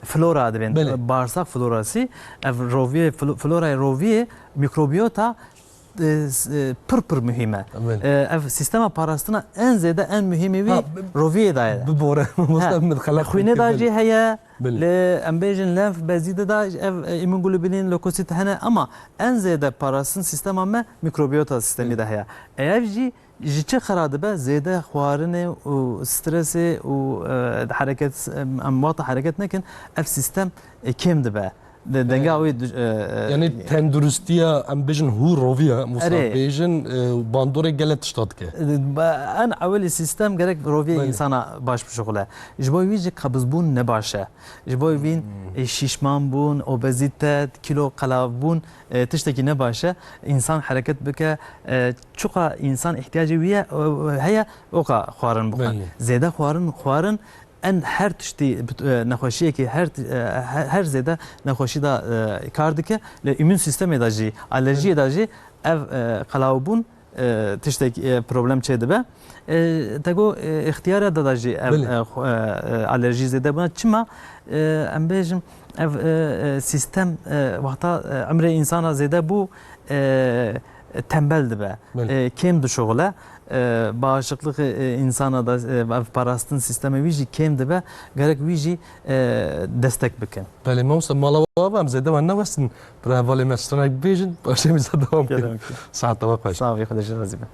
Flora dibên, Belê. Bağırsak florası, ev roviyê, flo-, florayê roviyê, mikrobiyota, e, s-, e, pir pir muhîm e. Belê. E, ev sistema parastina en zêde, en muhîmê wî Ha, b-, roviyê de ye. bibore, mamoste Ha, min xelat xwînê kir, de belê. jî heye, Belê. lê em bêjin lenf bezî de de ev, e, îmûnglobulîn, lökosit hene, ama en zêde parastin sistema me mikrobiyota sistemî Belê. de heye. Ev jî Ji çi xira dibe? Zêde xwarinê û stresê û, e, hereket, em, em wexta hereket nekin, ev sîstem, e, kêm dibe. De-, denga Ee, wî du-, e, e, Yani tenduristiya, em bêjin hû roviya, Musa Erê. bêjin, e, bandorê gelek tişta dike. E, ba-, en ewilî sîstem gerek roviyê Belê. însana baş bişuxule. Ji bo wî jî qebizbûn ne baş e. Ji bo vîn, Hmm. e, şîşman bûn, obezîte, kîlo qelav bûn, e, tiştekî ne baş e. Însan hereket bike, e, çuqa însan îhtiyacê wî ye, e, heye, oka xwarin bixwe. Belê. Zêde xwarin, xwarin en her tiştî, e, nexweşiyekî, her ti-, e, he-, her zêde nexweşî de, e, kar dike. Li îmûn sîstemê de jî, alerjiyê de jî ev, e, qelav bûn e, tiştek, e, problem çêdibe. E, te got, e, îxtiyara de de jî ev, Belê. e, xwe, e, e, alerjî zêde bûne. Çima? E, em bêjin, ev, e, e, sîstem, e, wexta, e, emrê însana zêde bû, e, e, tembel dibe, Belê. e, kêm dişuxile, e, bağışıklık, e, insana da, e, ev parastin sîstemê wî jî kêm dibe, gerek wî jî, e, destek bikin. Belê, mamoste, mala we ava, em zêde we newestin. Bira hevalê me stranek bibêjin, paşê em zêde dewam bikin. Gelek. Saeta we xweş. Sağ ol, Xwedê ji razî be.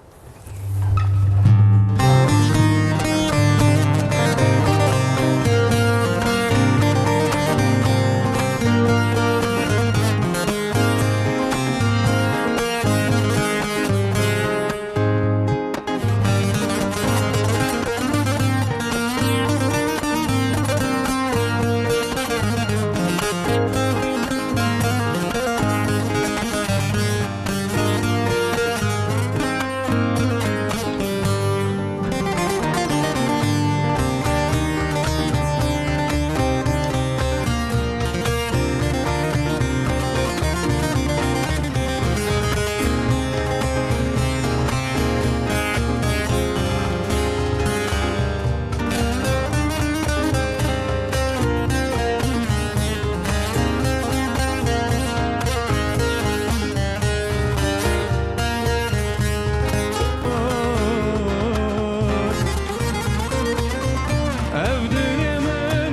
Ev dilê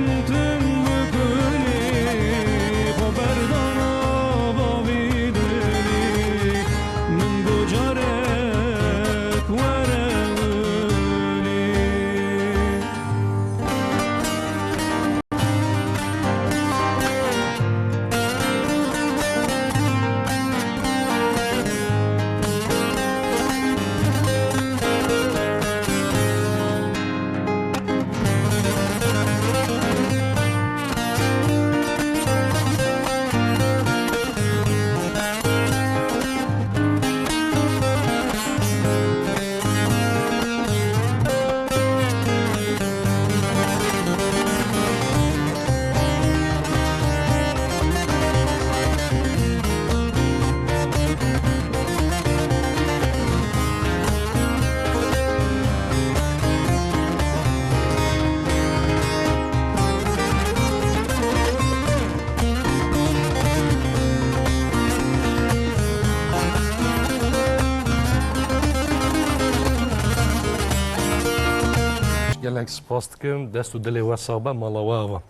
min tim bi gulî, xwe berdana bavî dilî, min got carek were wilî. Gelek spas dikim, dest û dilê we sax be, mala we ava.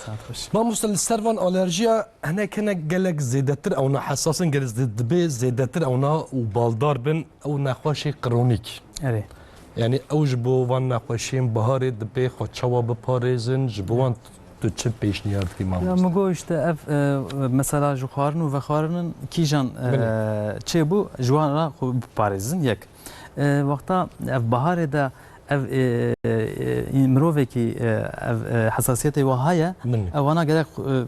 Saet xweş. Mamoste, li ser van alerjiya hinek hinek gelek zêdetir ewna hesas in, gelek zê-, dibê zêdetir ewna û baldar bin ew nexweşê kronîk. Erê. Yanî ew ji bo van nexweşiyên biharê dibê xwe çawa biparêzin, ji bo wan tu çi pêşniyar dikî, Ya mamoste? Min got işte ev, e, mesela ji xwarin û vexwarinin kîjan, e, Belê. çêbû, ji wan re xwe biparêzin yek. E, wexta ev biharê de ev, e, e, e, mirovekî, e, ev, e, hesasiyetê wa heye, Belê. ev wana gerek, e,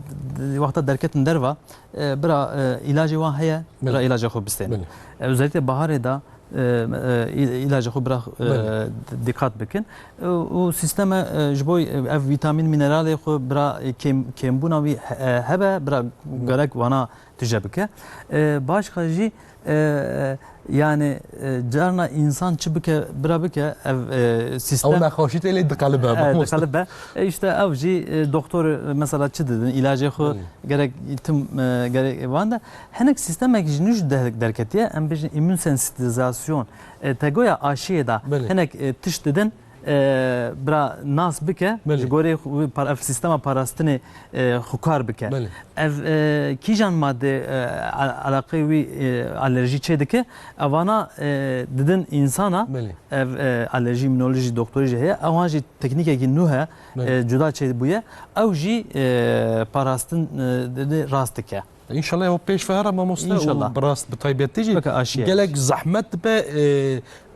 wexta derketin derva, e, bira, e, îlacê wan heye, bira Belê. îlaca xwe bistênin. Belê. E, özellikle biharê de, e, e, î-, îlaca xwe bira, e, Belê. dîqat bikin. E, û sîsteme, e, ji bo, e, ev vîtamîn, mîneralê xwe bira, e, kêm-, kêmbûna wî he-, e, hebe, bira Belê. gerek wana tije bike. E, başka jî, e, yani, e, carna insan çi bike, bira bike, ev, e, sîstem Ew nexweşî tê lê diqelibe, E, mamoste. diqelibe. E, işte ev jî, e, doktor, e, mesela çi didin, îlacê xwe Belê. gerek tim, e, gerek van de. Hinek sîstemek ji nû jî de-, derketiye, em bêjin îmmûn sensitîzasyon. E, te goya aşiyê de Belê. hinek, e, tişt didin, e, bira nas bike, Belê. ji gorê xwe par-, ev sîstema parastinê, e, xwe kar bike. Belê. Ev, e, kîjan madde, e, a-, eleqeyê wî, e, alerjî çê dike, evana, e, didin însana, Belê. ev, e, alerjî îmûnolojî doktorî jî heye, ewan jî teknîkekî nû heye, Belê. e, cuda çê bûye, ew jî, e, parastin, e, di, di rast dike. Înşallah ew pêş ve here mamoste û İnşallah. bi rast bi taybetî jî Weke aşiyê. gelek zehmet dibe,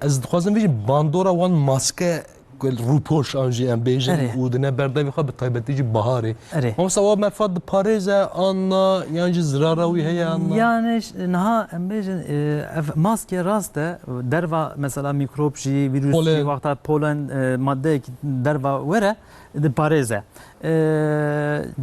e, ez dixwazim vî jî bandora wan maske ku rûpoş an jî em bêjin Erê. û dine berdevê xwe bi taybetî jî biharê. Erê. Mamoste wa merfa diparêze an na yan jî zirara wî heye an na? Yani ş-, niha em bêjin, e, ev maske rast e, derva mesela mîkrop jî, vîrus Polen. jî, wexta polen, e, maddeyek derva were, diparêze. E,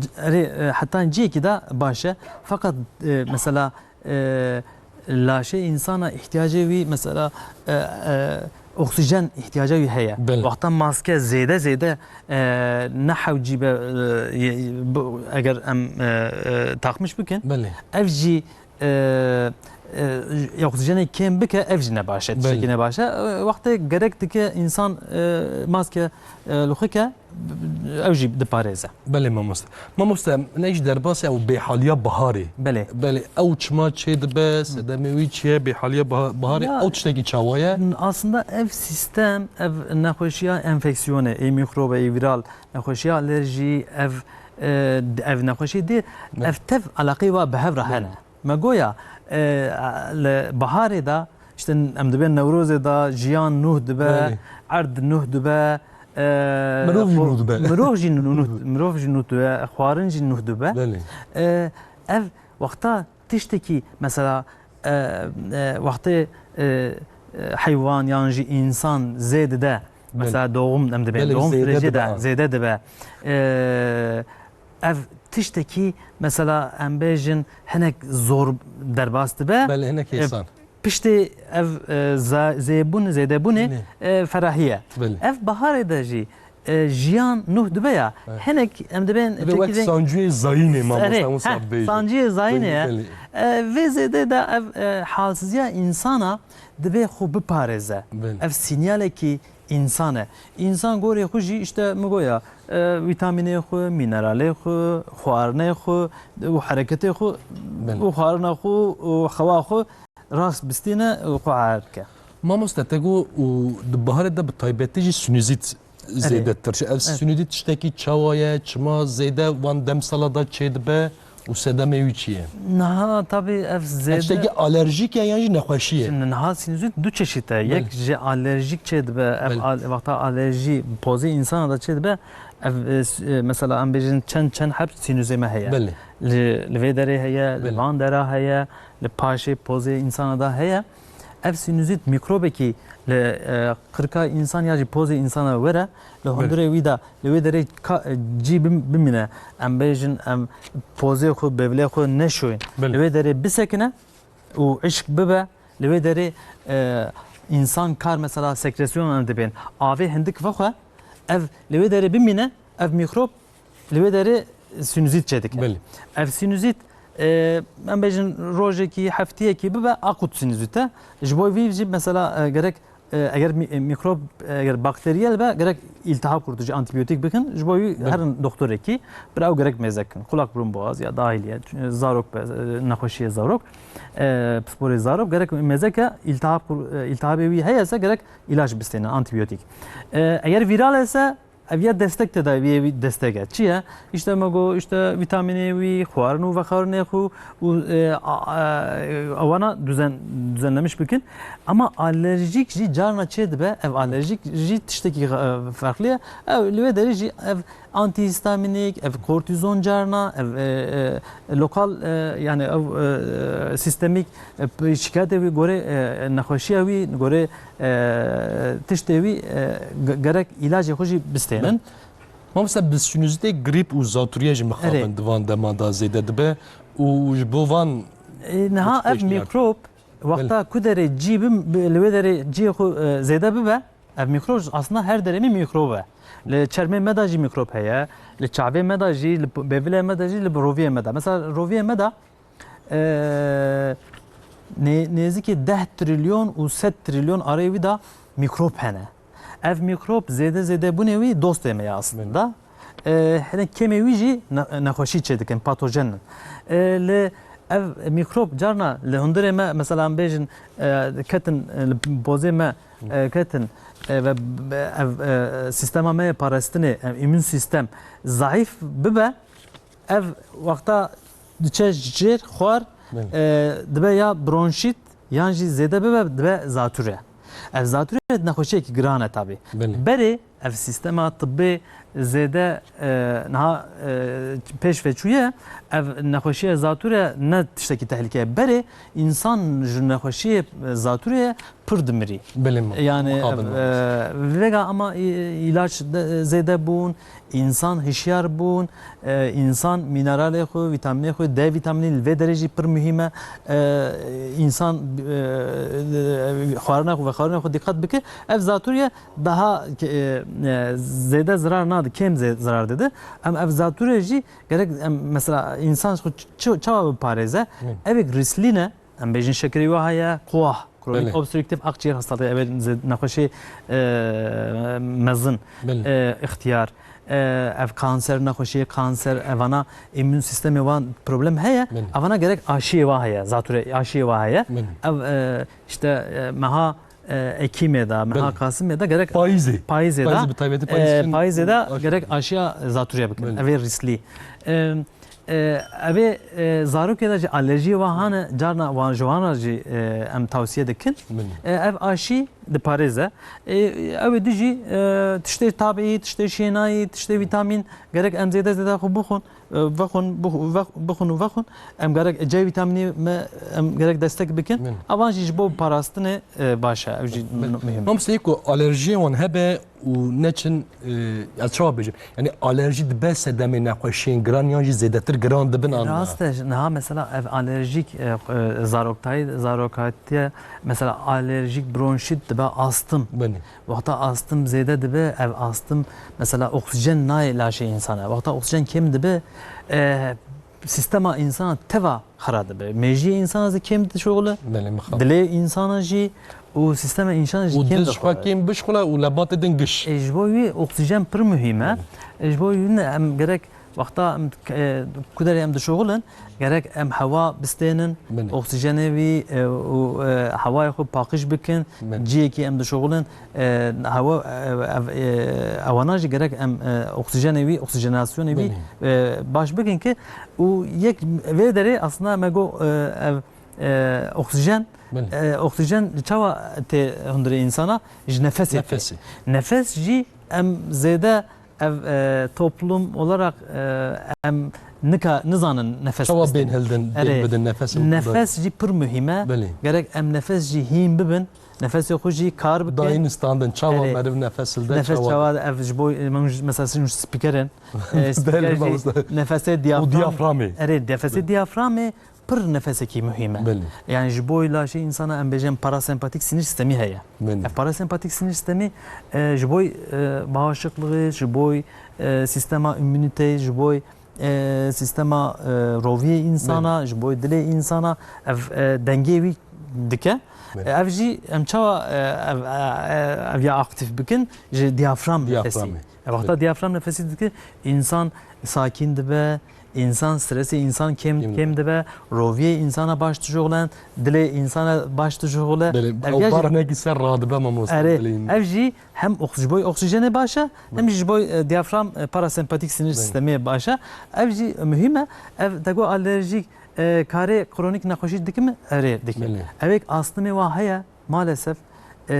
c-, erê, e, heta ciyekî de baş e. Fakat, e, mesela, e, laşê însana îhtiyacê wî, mesela, e, e, oksîjen îhtiyaca wî heye. Belê. Wexta maske zêde zêde, e, ne hewcî be, e, ye-, bu, eger em, e, e, takmiş bikin, Belê. ev jî, e, e, oksîjenê kêm bike, ev jî ne baş e, tiştekî Belê. ne baş e. E, wextê gerek dike însan, e, maske, e, li xwe ke, ew jî diparêze. Belê mamoste. Mamoste, ne jî derbasî ew bêhaliya biharê. Belê. Belê, ew çima çê dibe, sedemê wî çi ye, bêhaliya biha-, biharê, Ya, ew tiştekî çawa ye? n-, aslında ev sîstem, ev nexweşiya enfeksiyonê, ê mîkrobe, ê vîral, nexweşiya alerjî, ev, e, ev nexweşî dê, Belê. ev tev eleqeyê wa bi hev re Belê. hene. Me goya, e, li biharê de, işte, em dibên Newrozê de jiyan nûh dibe, Belê. erd nûh dibe, e, Mirov jî xwe-, nûh dibe. mirov jî nû-, nûh, mirov jî nûh dibe, xwarin jî nûh dibe. Belê. E, ev wexta tiştekî, mesela, e, e, wextê, e, e, heywan yan jî însan zê dide, Belê. mesela doğum, em dibên Belê, doğum zêde sürecê dibe, de ha. zêde dibe. E, ev tiştekî, mesela, em bêjin, hinek zor derbas dibe. Belê, hinek E, hêsan. piştê ev, e, za-, zêbûn, zêdebûnê, Belê. e, ferahiye. Belê. Ev biharê de jî, e, jiyan nûh dibe ya. Evet. Hinek em dibên Dibe wek têkilê- sanciyê zayînê, mamoste, Erê, heh, sanciyê zayînê ye. Belê. E, vê zêdê de ev, e, halsiziya însana dibe xwe biparêze. Belê. Ev sinyalekî însan e. Însan gorê xwe jî, işte, min goya, e, vîtamînê xwe, mîneralê xwe, xwarinê xwe û hereketê xwe Belê. û xwarina xwe û xewa xwe rast bistîne û xwe erd bike. Mamoste, te got û di biharê de bi taybetî jî sinûzît Erê. zêdetir. Ev Evet. sinûzît tiştekî çawa ye, çima zêde wan demsala de çêdibe û sedemê wî çi ye? Niha tabî ev zêde Tiştekî alerjîk e yan jî nexweşî ye? Şimdi niha sinüzit du çeşit e. Yek Belê. ji alerjîk çêdibe, ev Belê. al-, wexta alerjî pozê însana de çêdibe, ev, e, s-, e, mesela em bêjin çend, çend heb sinüzê me heye. Belê. Li, li vê derê heye, li Belê. van dera heye, li paşê pozê însana de heye. Ev sinüzit mikrobekî li, e, qirka însan ya jî pozê însana were, li Belê. hundirê wî de, li wê derê ka-, e, cî bim-, bimîne. Em bêjin, em pozê xwe, bevlê xwe neşoyên. Belê. Li wê derê bisekine û hişk bibe, li wê derê, e, însan kar mesela sekresyon em dibên. Avê hindik vexwe, ev li wê derê bimîne, ev mikrop li wê derê sinüzît çêdike. Belê. Ev sinüzît, e, em bêjin rojekî, heftiyekî bibe, akut sinüzît e. Ji bo vî jî mesela, e, gerek, e, eger mî-, e, mikrop, e, eger bakteriyel be, gerek îltihab kurtîcî, antîbiyotik bikin. Ji bo wî Belê. herin doktorekî, bira ew gerek mêze kin. Kulak burun boğaz ya dahiliye, e, zarok be, e, nexweşiyê zarok, e, pisporê zarok, gerek mêze ke îltihab kur-, e, îltihabê wî heye se gerek îlaç bistêne, antîbiyotik. E, eger vîral e se, Ev ya destek tedaviyê wî destek e. Çi ye? İşte me got, işte vîtamînê wî, xwarin û vexwarinê xwe û, e, a, a, ewana düzen, düzenlemiş bikin. Ama alerjik jî carna çê dibe, ev alerjik jî tiştekî, e, farklı ye. Ev li wê derê jî ev antihîstamînîk, ev kortîzon carna, ev, e, e, lokal, e, yani ev, e, sistemîk, e, p-, şikayetê wî gorê, e, nexweşiya wî, gorê, e, tiştê wî, e, ge-, gerek îlacê xwe jî bistênin. Mamoste, bi sinüzitê grîp û zatûriye jî mixabin Erê. di van deman de zêde dibe û ji bo van E, niha ev tiştê jî mikrop wexta Belê. ku derê cî bim-, bi-, li wê derê cihê xwe, e, zêde bibe, ev mikrop aslında her derê mî mikrob e. Li çermê me de jî mikrop heye, li çavê me de jî, li p-, bevilê me de jî, li roviyê me de. Mesela roviyê me de, e, nê-, nêzîkî deh trilyon û sed trilyon arê wî de mikrop hene. Ev mikrop zêde zêde bûnê wî dostê me ye aslında. E, hinek kêmê wî jî ne-, nexweşî çêdikin, patojen in. E, li ev mikrop carna li hundirê me, mesela em bêjin, e, ketin, e, li pozê me, e, ketin, e, ve b-, ev, e, sîstema me yê parastinê, ev îmûn sîstem zayîf bibe, ev wexta diçe jêr xwar, Belê. e, dibe ya bronşît, yan jî zêde bibe, dibe zatûre. Ev zatûre nexweşiyekî giran e tabî. Belê. Berê ev sîstema tibbê zêde, e, niha, e, pêş ve çûye, ev nexweşiye zatûre ne tiştekî tehlîke ye. Berê însan ji nexweşiyê zatûrê pir dimirî. Bilim, Yani, mixabin e, olmaz. vega ama î-, îlaç de, zêde bûn, însan hişyar bûn, e, însan mîneralê xwe, vîtamînê xwe, D vîtamînî li vê derê jî pir muhîm e. E, însan, e, xwarina xwe, vexwarina xwe dîqet bike. Ev zatûriye daha ke-, e, e, zêde zirar nade, kêm zê-, zirar dide. Em ev zatûriye jî gerek em, mesela, însan xwe ç-, çi-, çawa biparêze? Hı. Ev êk rîslîn e, em bêjin şekerî wa heye, quwah, kronik Belê. obstrüktif akciğer hastalığı, ev ê zê-, nexweşî, e, mezin, Belê. e, ixtiyar, e, ev kanser, nexweşî kanser, evana îmmün sistemê wan problem heye, Belê. evana gerek aşiyê wa heye, zatûre aşiyê wa heye. Belê. Ev, e, işte, e, meha, e, Ekîmê de, meha Belê. Kasîmê de gerek Payîzê. payîzê de, Payîzê, bi taybetî e, payîz için payîzê de aşî gerek aşiya zatûrê bikin. Belê. Ev ê rîslî. E, e, ev ê, e, zarokê de jî alerjiyê wa hane, carna wan ji wan re jî, e, em tawsiye dikin. Belê. E, ev aşî diparêze. E, ew ê dijî, e, tiştê tabîî, tiştê şênayî, tiştê vîtamîn gerek em zêde zêde xwe bixwin, e, vexwin, bix-, vex-, bixwin û vexwin. Em gerek C vîtamînê me, em gerek destek bikin. Min. Evan jî ji bo parastinê, e, baş e. Ev jî Min. muhim e. Mamoste, ku alerjiyê wan hebe û neçin, e, ez çawa bêjim? Yani alerjî dibe sedemê nexweşiyên giran yan jî zêdetir giran dibin an na? Rast e, niha mesela ev alerjîk, e, e, zaroktayî, zarokatiye, mesela alerjîk bronşît dibe astım. Belê. Wexta astım zêde dibe, ev astım mesela oksijen nayê laşê insana. Wexta oksijen kêm dibe, e, sistema insana teva xera dibe. Mêjiyê insana zî kêm dişuxule, Belê, mixabin. dilê insana jî û sistema insana jî Û kêm dil dixuye. xwe kêm bişxule û lebatê din giş. E, ji bo wî oksijen pir muhîm e. Belê. E, ji bo wî ne em gerek wexta em, e, ku derê em dişuxulin, gerek em hewa bistênin, Belê. oksijenê wî, e, û, e, hewayê xwe paqij bikin, Belê. ciyekî em dişuxulin, e, hewa, e, ev, e, ewana jî gerek em, e, oksijenê wî, oksijenasyonê wî, Belê. e, baş bikin ki û yek vê derê aslında me got, e, ev, e, oksijen, Belê. e, oksijen çawa tê hundirê insana? Ji nefesê tê. Nefesê. Nefes jî em zêde ev, e, toplum olarak, e, em nika-, nizanin nefes Çawa bistên. bên hildin, Erê, bên bidin nefes û nefes jî pir muhîm e. Belê. Gerek em nefes jî hîn bibin. Nefesê xwe jî kar bikin. Dayîn standin, çawa Erê. meriv nefes hilde, Nefes çawa? çawa, ev ji bo, min mesela, sin spîker in. E, Belê, spîker jî mamoste. nefesê Û diyafram. diyaframê. Erê, nefesê Belê. diyaframê pir nefesekî muhîm e. Belê. Yani ji bo laşê insana em bêjin parasempatik sinir sistemî heye. Belê. Ev parasempatik sinir sistemî, e, ji bo, e, bağışıklığı, ji bo, e, sistema îmûnîteyê, ji bo, e, sistema, e, roviyê insana, Belê. ji bo dilê insana, ev, e, dengê wî dike. Belê. E, ev jî em çawa, e, ev, e, e, ev ya aktif bikin? Ji diyafram nefesî. Diyaframê. E, wexta Belê. diyafram nefesî dike, insan sakin dibe, insan stresê insan kêm, Kêm kêm dibe. dibe, roviyê insana baş dişuxulen, dilê insana baş dişuxule. Belê, Ev ew ya jî barnekî ser radibe mamoste, Erê, belê. ev jî hem oks-, ji bo oksijenê baş e, hem Belê. jî ji bo, e, diyafram, e, parasempatik sinir Belê. sistemê baş e. Ev jî muhîm e. Ev te got alerjîk, e, karê kronîk nexweşî dikim? Erê, dikim. Belê. Ev êk astımê wa heye, maalesef, e,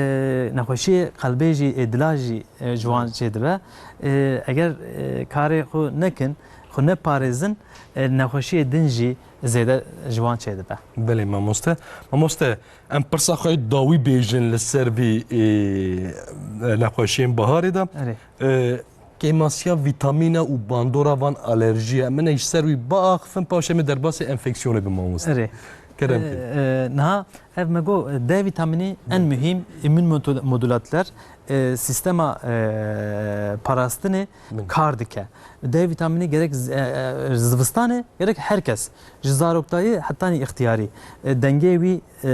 nexweşiyê qelbê jî, ê dila jî, e, ji wan Belê. çêdibe. E, eger, e, karê xwe nekin, xwe neparêzin, e, nexweşiyê din jî zêde ji wan çêdibe. Belê mamoste. Mamoste, em pirsa xwe dawî bêjin li ser vî, e, nexweşiyên biharê de. Erê. E, kêmasiya vîtamîne û bandora van alerjî ye. Min ê ji ser wî biaxifin, paşê min derbasî enfeksiyonê bim mamoste. Erê. Kerem E, ke. e, niha ev me got, e, D vîtamînî en Hı. muhîm îmmün modu-, modülatör, e, sistema, e, parastinê Hı. kar dike. D vîtamînî gerek z-, e, e, zivistanê, gerek her kes. Ji zaroktayî hetanî îxtiyarî. E, dengê wî, e,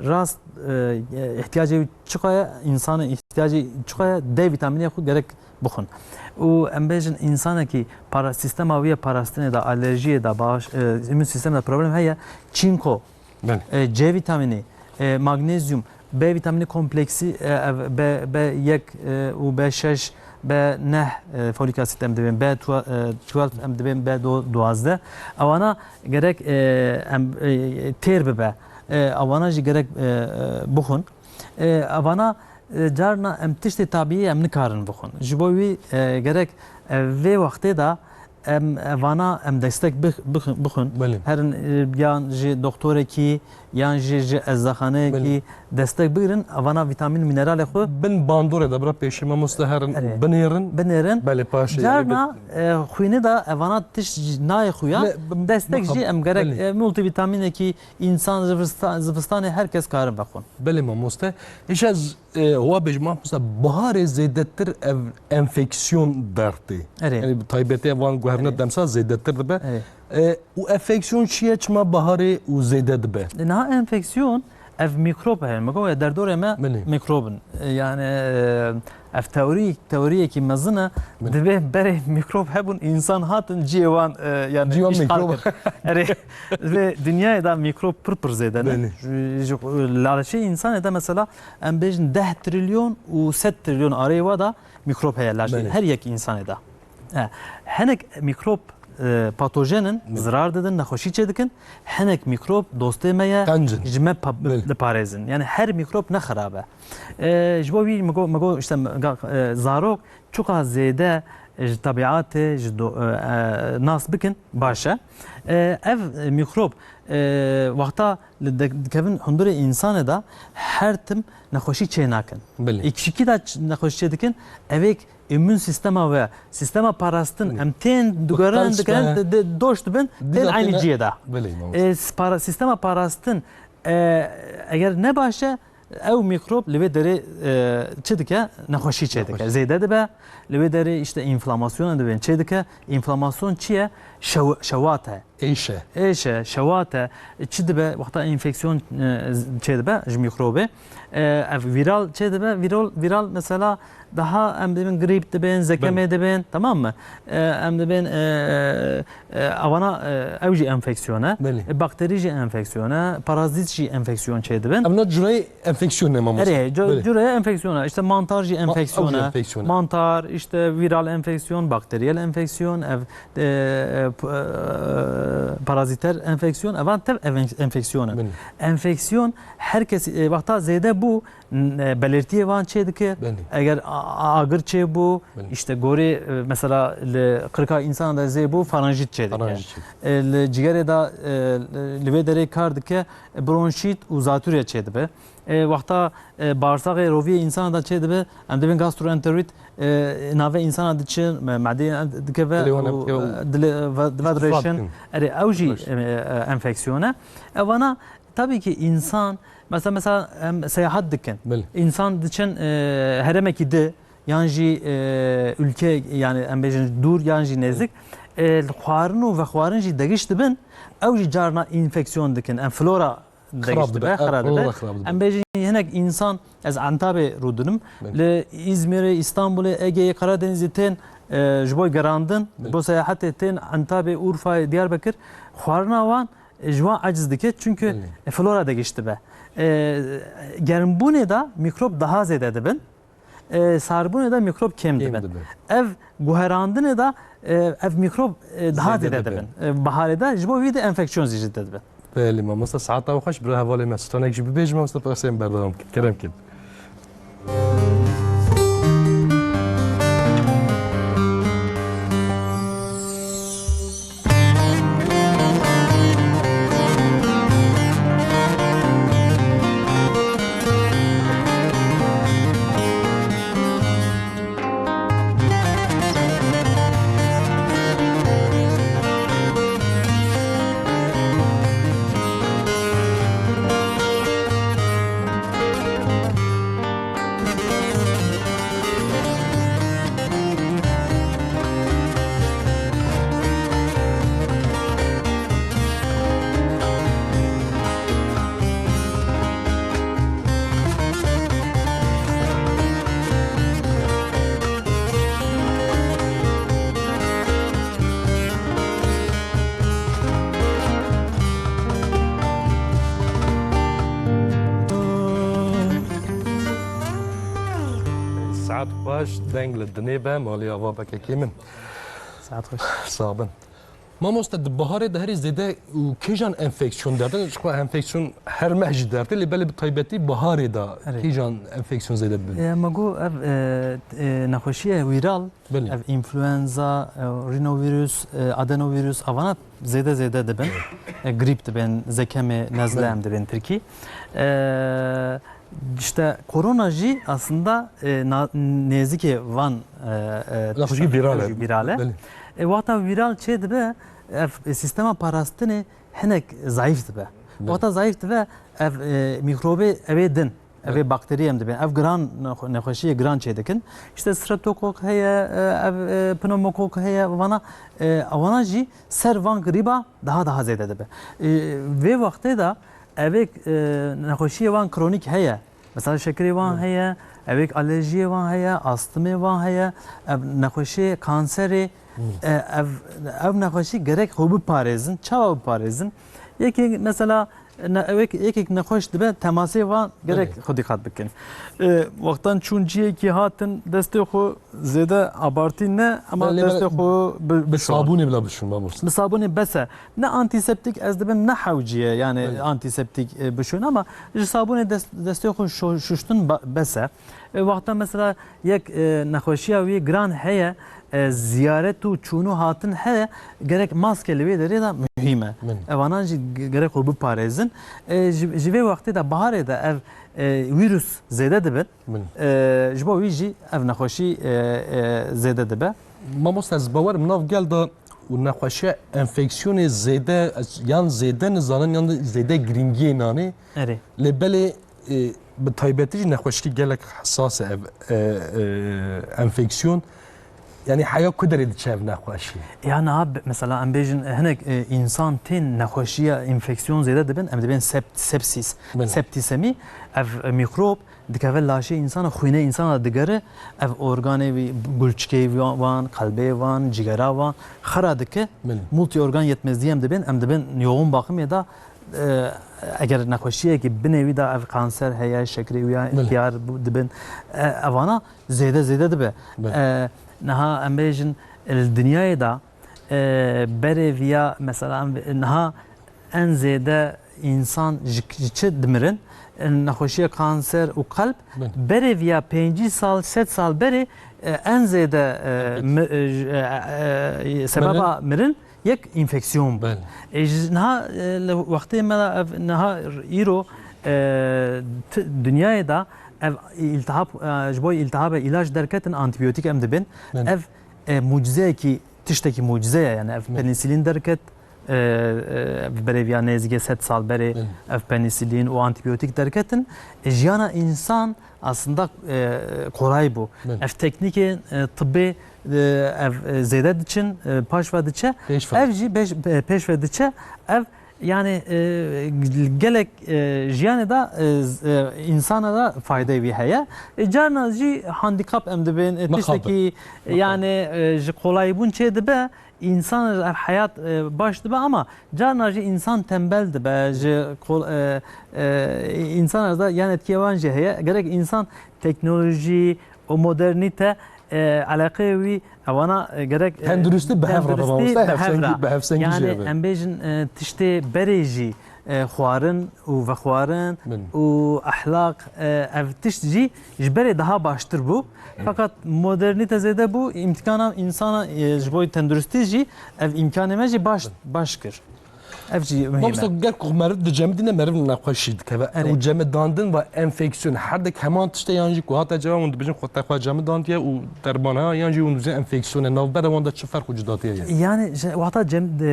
rast, e, e, îhtiyacê wî çiqa ye, însanê îhtiyacê çiqa ye, D vîtamînê xwe gerek bixwin. Û em bêjin, însanekî para-, sîstema wî ya parastinê de, alerjiyê de, bağış-, e, îmmün sistemê de problem heye, çinko, Belê. e, C vîtamînî, e, magnezyum, B vîtamînî kompleksî, e, ev B, B yek, e, û B şeş, B neh, e, folik asid em dibên, B twelve, e, twelve em dibên, B do-, duwazdeh. Ewana gerek, e, em, e, têr bibe. E, ewana jî gerek, e, e, bixwin. E, evana, e, carna em tiştê tabîî em nikarin bixwin. Ji bo wî, e, gerek, e, vê wextê de em, e, vana em destek bix-, bix-, bixwin. Belê. Herin, e, yan ji doktorekî, yan jî ji êzdexaneyekî Belê. destek bigirin. Evana vîtamîn, mîneralê xwe Bin bandorê de bira pêşî mamoste herin Erê. binêrin. Binêrin. Belê, paşê Carna, e, xwînê de evana tişt jî nayê xuya. Ne, b-, Destek bixwe. jî em gerek, Belê. e, multivîtamînekî Însan zivista-, zivistanê her kes karin vexwin. Belê mamoste. Îşe z-, e, wa bêjim mamoste, biharê zêdetir ev enfeksiyon dertê. Erê. Yani bi taybetî van guherine Erê. demsa zêdetir dibe. Erê. E, û enfeksiyon çi ye, çima baharê û zêde dibe? Niha enfeksiyon, ev mîkrob heye. Me got, derdorê me Belê. mîkrob in. E, yani, e, ev teorî, teoriyekî mezin e. Belê. Divê berê mîkrob hebûn, însan hatin cihê wan, e, yani Cihê wan îşxal mîkrob. kir. Erê, vê dinyayê de mîkrob pir pir zêde ne. Belê. Ji, ji laşê însanê de mesela em bêjin deh trilyon û sed trilyon arê wa da mîkrob heye laşê Belê. her yek însanê de. E, hinek mîkrob, e, patojen in, Belê. zirar didin, nexweşî çêdikin. Hinek mîkrob dostê me ye, Qenc in. ji me pa-, Belê. diparêzin. Yani her mîkrob ne xirab e. E, ji bo wî me got, me got işte, me ga-, e, zarok çuqa zêde ji tebiatê, ji do-, e, e, nas bikin, baş e. E, ev, e, mîkrob, e, wexta li de-, dikevin hundirê însanê de her tim nexweşî çê nakin. Belê. Êk ji kî de ç-, nexweşî çê dikin, evêk îmûn sîstema we, sîstema parastin, Belê. em tên digerin, Qenc digerin, be. de, de, doş dibin, Dîsa tên eynî têne cihê de. Belê, mamoste. E, s-, para-, sîstema parastin, e, eger ne baş e, ew mîkrob li vê derê, e, çi dike? Nexweşî çê dike. Nexweşî. Zêde dibe. Li vê derê işte înflamasyona dibên çê dike. Înflamasyon çi ye? Şew-, şewat e. Êş e. Êş e, şewat e. Çi dibe? Wexta enfeksiyon, e, çê dibe ji mîkrobê. E, ev vîral çê dibe? Vîral, vîral mesela daha em dibên grîp dibên, zekemê Belê. dibên, tamam mı? E, em dibên, e, e, evana, e, ew jî enfeksiyon e. Belê. E, bakterî jî enfeksiyon e. Parazît jî enfeksiyon çê dibin. Evna cureyê enfeksiyon ne mamoste? Erê, cu-, Belê. cureyê enfeksiyona. İşte mantar jî Ma-, enfeksiyona. ew jî enfeksiyona. Mantar, işte viral enfeksiyon, bakteriyel enfeksiyon, ev, e, e, p-, e, paraziter enfeksiyon, evan tev ev-, enfeksiyona. Belê. Enfeksiyon her kes, e, wexta zêde bû, n-, e, belirtiyê van çê dike. Belê. Eger a-, a-, agir çê bû, Belê. işte gorê, e, mesela li qirka insana da zê bû, faranjit çê dike. Faranjit çê. E, li cigerê da, e, li vê derê kar dike, e, bronşît û zatûrya çê dibe. E, wexta, e, bağırsağê roviyê însana de çê dibe, em dibên gastroenterit, e, navê însana diçin, me-, medeyê dikeve Dilê wan û, dikeve û e, dilê ve-, ve Îstîfad dirêşin. dikin. Erê, ew jî, Baş. e, e, enfeksiyon e. Evana, tabii ki, însan, mesela, mesela, em seyahat dikin. Belê. Însan diçin, e, herêmekî di, yan jî, e, ülke, yani, em bêjin dûr, yan jî nêzik, e, xwarin û vexwarin jî degiş dibin, ew jî carna enfeksiyon dikin. Em flora Xirab degiş dibe, dibe, ev xirab dibe. flora xirab dibe. Em bêjin hinek însan, ez Antabê rûdinim, Belê. li Îzmîrê, Îstanbulê, Egeyê, Karadenizê tên, e, ji bo gerandin, Belê. bo seyahatê tên Antabê, Urfayê, Diyarbekir, xwarina wan, e, ji wan aciz dike, çünkü Belê. flora degiş dibe. E, germbûnê de mîkrop daha zêde dibin. E, sarbûnê de mîkrop kêm Kêm dibin. dibin. Ev guherandinê de, e, ev mîkrop, e, daha Zêde zêde dibin. dibin. E, baharê de ji bo vî de enfeksiyon zî zêde dibin. Belê, mamoste, saeta we xweş, bira hevalê me. Stranek jî bibêje, mamoste, pir qiseyên berdewam kin. Kerem kin. Saet xweş, deng li dinê be, malê ava bekekê min. Saet xweş. Sax bin. Mamoste, di baharê de herî zêde û kêjan enfeksiyon derdin? Ji xwe enfeksiyon her meh jî derdê, lê belê bi taybetî baharê de Erê. kêjan enfeksiyon zêde dibin? E, me got ev, e, e, nexweşiye wîral, Belê. ev influenza, e, rinovirus, e, adenovirus, avana zêde zêde dibin. E, grîp dibin, zekemê, nezle Belê. em dibin tirkî. E, işte korona jî aslında, e, na-, nêzikê van, e, e, Nexweşî vîral e. vîral e. Belê. E, wexta vîral çê dibe, ev, e, sîstema parastinê hinek zayîf dibe. Belê. Wexta zayîf dibe, ev, e, mîkrobê ew ê din. Ev ê bakterî em dibên. Ev giran nexwe-, nexweşiyê giran çêdikin. İşte streptokok heye, e, ev, e, pneumokok heye, vana, e, vana jî ser van grîba daha daha zêde dibe. E, vê wextê de ev ê, e, nexweşiyê van kronîk heye. Mesela şekerê van heye, ev ê alerjiyê van heye, astımê van heye, ev nexweşiyê kanserê, e, ev, ev nexweşî gerek xwe biparêzin. Çawa biparêzin? Yekê mesela ne-, ew yek-, yekek nexweş dibe, temasê van gerek xwe dîqat bikin. E, wextan çûn ciyekî hatin, destê xwe zêde abartî ne, ama Belê, destê belê. xwe bi, Bi bişon. sabûnê bila bişûn, mamoste. Bi sabûnê bes e. Ne antîseptîk ez dibim, ne hewciye, yani Belê. antîseptîk, e, bişûn, ama ji sabûnê dest, destê xwe şo-, şuştin ba-, bes e. E, wexta mesela yek, e, nexweşiya wî giran heye, e, ziyaret û çûn û hatin heye, gerek maske li wê derê de muhîm e. Min. Evanan jî ge-, gerek xwe biparêzin. E, ji, ji vê wextê de, baharê de ev, e, vîrus zêde dibin. Min. E, ji bo wî jî ev nexweşî, e, e, zêde dibe. Mamoste, ez bawerim nav gel de û nexweşiya enfeksiyonê zêde, ez, yan zêde nizanin yan zêde giringiyê nanê. Erê. Lê belê, e, bi taybetî jî nexweşikî gelek hesas e ev, e, e, enfeksiyon. Yani heya ku derê diçe ev nexweşî? Ya niha be-, mesela em bêjin, e, hinek, e, însan tên nexweşiya enfeksiyon zêde dibin, em dibên sept-, sepsis, Belê. septisemî, ev, e, mîkrob dikeve laşê însana, xwînê însana digere, ev organê wî, gulçikê wî wan, qelbê wan, cigera wan xera dike. Belê. Multi organ yetmezliği em dibên, em dibên yoğun bakımê de, e, eger nexweşiyekî binê wî de ev kanser heye, şekerê wî ya Belê. tiyar bû, dibin, e, evana zêde zêde dibe. Belê. E, niha em bêjin, li dinyayê de, e, berê viya, mesela, em, niha en zêde însan ji, ji çi dimirin? Nexweşiya kanser û qelb. Belê. Berê viya pêncî sal, sed sal berê, e, en zêde, e, Peki. mi-, e, j-, e, e, sebeba Mirin? mirin yek enfeksiyon bû. Belê. E, ji niha, e, li wextê me de ev niha îro, e, ti-, dinyayê de ev îltihab, e, ji bo îltihabê îlaç derketin, antibiyotîk em dibin. Belê. Ev, e, mucizeyekî, tiştekî mucize ye, yani ev Belê. penisilîn derket, e, e, berê viya nêzîkê sed sal berê Belê. ev penisilîn û antibiyotîk derketin, e, jiyana însan aslında, e, kolay bû. Belê. Ev teknîkê, e, tibbê, e, ev, e, zêde diçin, e, paş ve diçe. Pêş ve. Ev jî beş-, e, pêş ve diçe. Ev, yani, e, gelek, e, jiyanê de, e, z-, e, însana de faydeyê wî heye. E, carna jî handikap em dibên, e, Mixabin. tiştekî, e, Mixabin. yani, e, ji kolaybûn çê dibe. Însan ji ev heyat, e, baş dibe, ama carna jî însan tembel dibe, ji kol-, e, e, însan ez de yan etkiye wan jî heye. Gerek însan teknolojî û modernîte, e, eleqeyê wî evana, e, gerek, e, Tenduristî bi hev re tenduristî baba, bi hev re. bi hevsengî, bi hevsengî jî Yani hebe. em bêjin, e, tiştê berê jî, e, xwarin û vexwarin Min. û ehlaq, e, ev tişt jî ji berê daha baştir bû. Fakat modernîte zêde bû, îmkana însana, e, ji bo tenduristî jî ev îmkanê me jî baş, baş kir. Ev jî muhîm e. Mamoste, ger ku meriv dicemidîne, meriv nexweşî dikeve. Erê. Û cemidandin ve enfeksiyon her dek heman tişt e, yan jî ku hate ceva hûn dibêjin xwe te xwe cemidandiye û derman heye, yan jî hûn dibêjin enfeksiyon e, navbera wan de çi ferq û cudatî heye? Yani, ji, wexta cem-, de,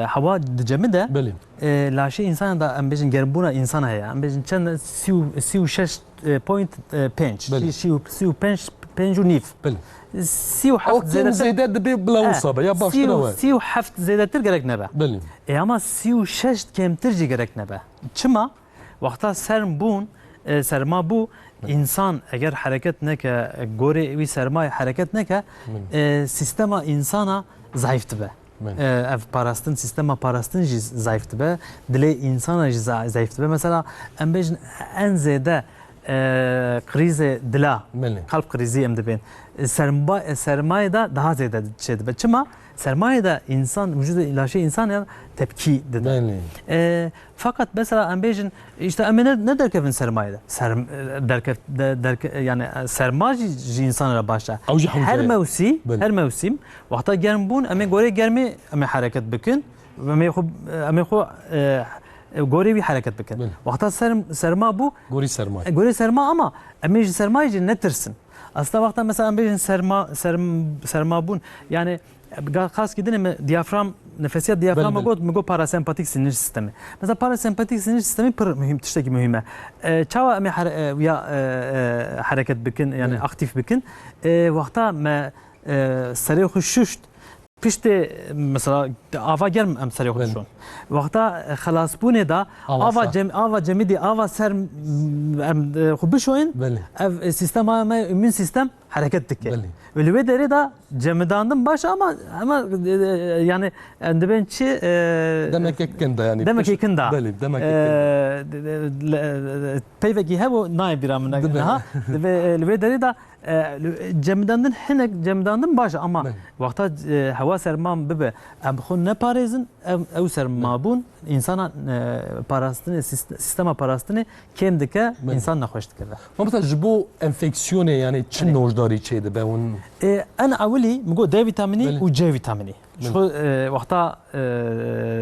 e, hewa dicemide, Belê. e, laşê însana da, em bêjin, germbûna însana heye. Em bêjin çend, sî û, sî û şeş, e, point, e, pênc. Belê. Sî, sî û, sî û pênc, pênc û nîv. Belê. Sî û heft Ew kêm zêdetir. zêde dibe bila E, wisa be, ya baştir sî û, ew e. sî û heft zêdetir gerek nebe. Belê. E, ama sî û şeş kêmtir jî gerek nebe. Çima? Wexta serm bûn, e, serma bû, Belê. însan eger hereket neke, e, gorê wî sermayê hereket neke, Belê. e, sîstema însana zayîf dibe. Belê. E, ev parastin, sîstema parastin jî zayîf dibe, dilê însana jî za-, zayîf dibe. Mesela, em bêjin en zêde, e, krîzê dila, Belê. kalp krîzî em dibên. E, sermba-, e, sermayê de daha zêde çê dibe. Çima? Sermayê de însan, vücudê, laşê însan ya tepkî dide. Belê. E, fakat mesela em bêjin, işte em ê ne, ne derkevin sermayê de. Serm-, e, derkev-, de-, derke-, yani, e, serma jî, ji însan re baş e. Ew jî hewce Her ye. mewsî-, Belê. her mewsim, wexta germ bûn, em ê gorê germê em ê hereket bikin. Em ê xwe, em ê xwe, e, e, gorê wî hereket bikin. Belê. Wexta serm-, serma bû, Gorî sermayê. e, gorê serma ama em ê ji sermayê jî netirsin. Aslında wexta mesela em bêjin serma, serm-, sermabûn, yani, ga-, xaskî dinê me diyafram, nefesiya diyaframa Belê, belê. got, mi got parasempatik sinir sistemi. Mesela parasempatik sinir sistemi pir mühim, tiştekî mühim e. E, çawa em ê here-, e, ya, e, e, hereket bikin, yani Belê. aktif bikin? E, wexta me, e, serê xwe şuşt, piştê, mesela, ava germ em serê xwe Belê. dişon. Wexta, e, xelasbûnê de Ava ava sar. cem-, ava cemidî, ava ser, m-, em, e, xwe bişoyin, Belê. ev, e, sistema me, îmûn sistem hereket dike. Belê. Û li wê derê de cemidandin baş ama, ama, e, e, yani, em dibên çi, e, Demekê kin de yani. demekê kin de. Belê, demekê kin de. E, de, de, le, e, peyvekî hebû nayê bîra min Dibe. niha. Dibe, e, li wê derê de, e, li, cemidandin hinek cemidandin baş ama Belê. wexta, e, hewa sermam bibe, em xwe neparêzin, ev, ew sermabûn, insana, e, parastinê, sist-, sistema parastinê kêm dike, Belê. însan nexweş dikeve. Mamosta, ji bo enfeksiyonê, yani çi Belê. nojdarî çêdibe hûn? E, en ewilî, min got D vitaminî Belê. û C vitaminî. Ji Belê. xwe, e, wexta, e,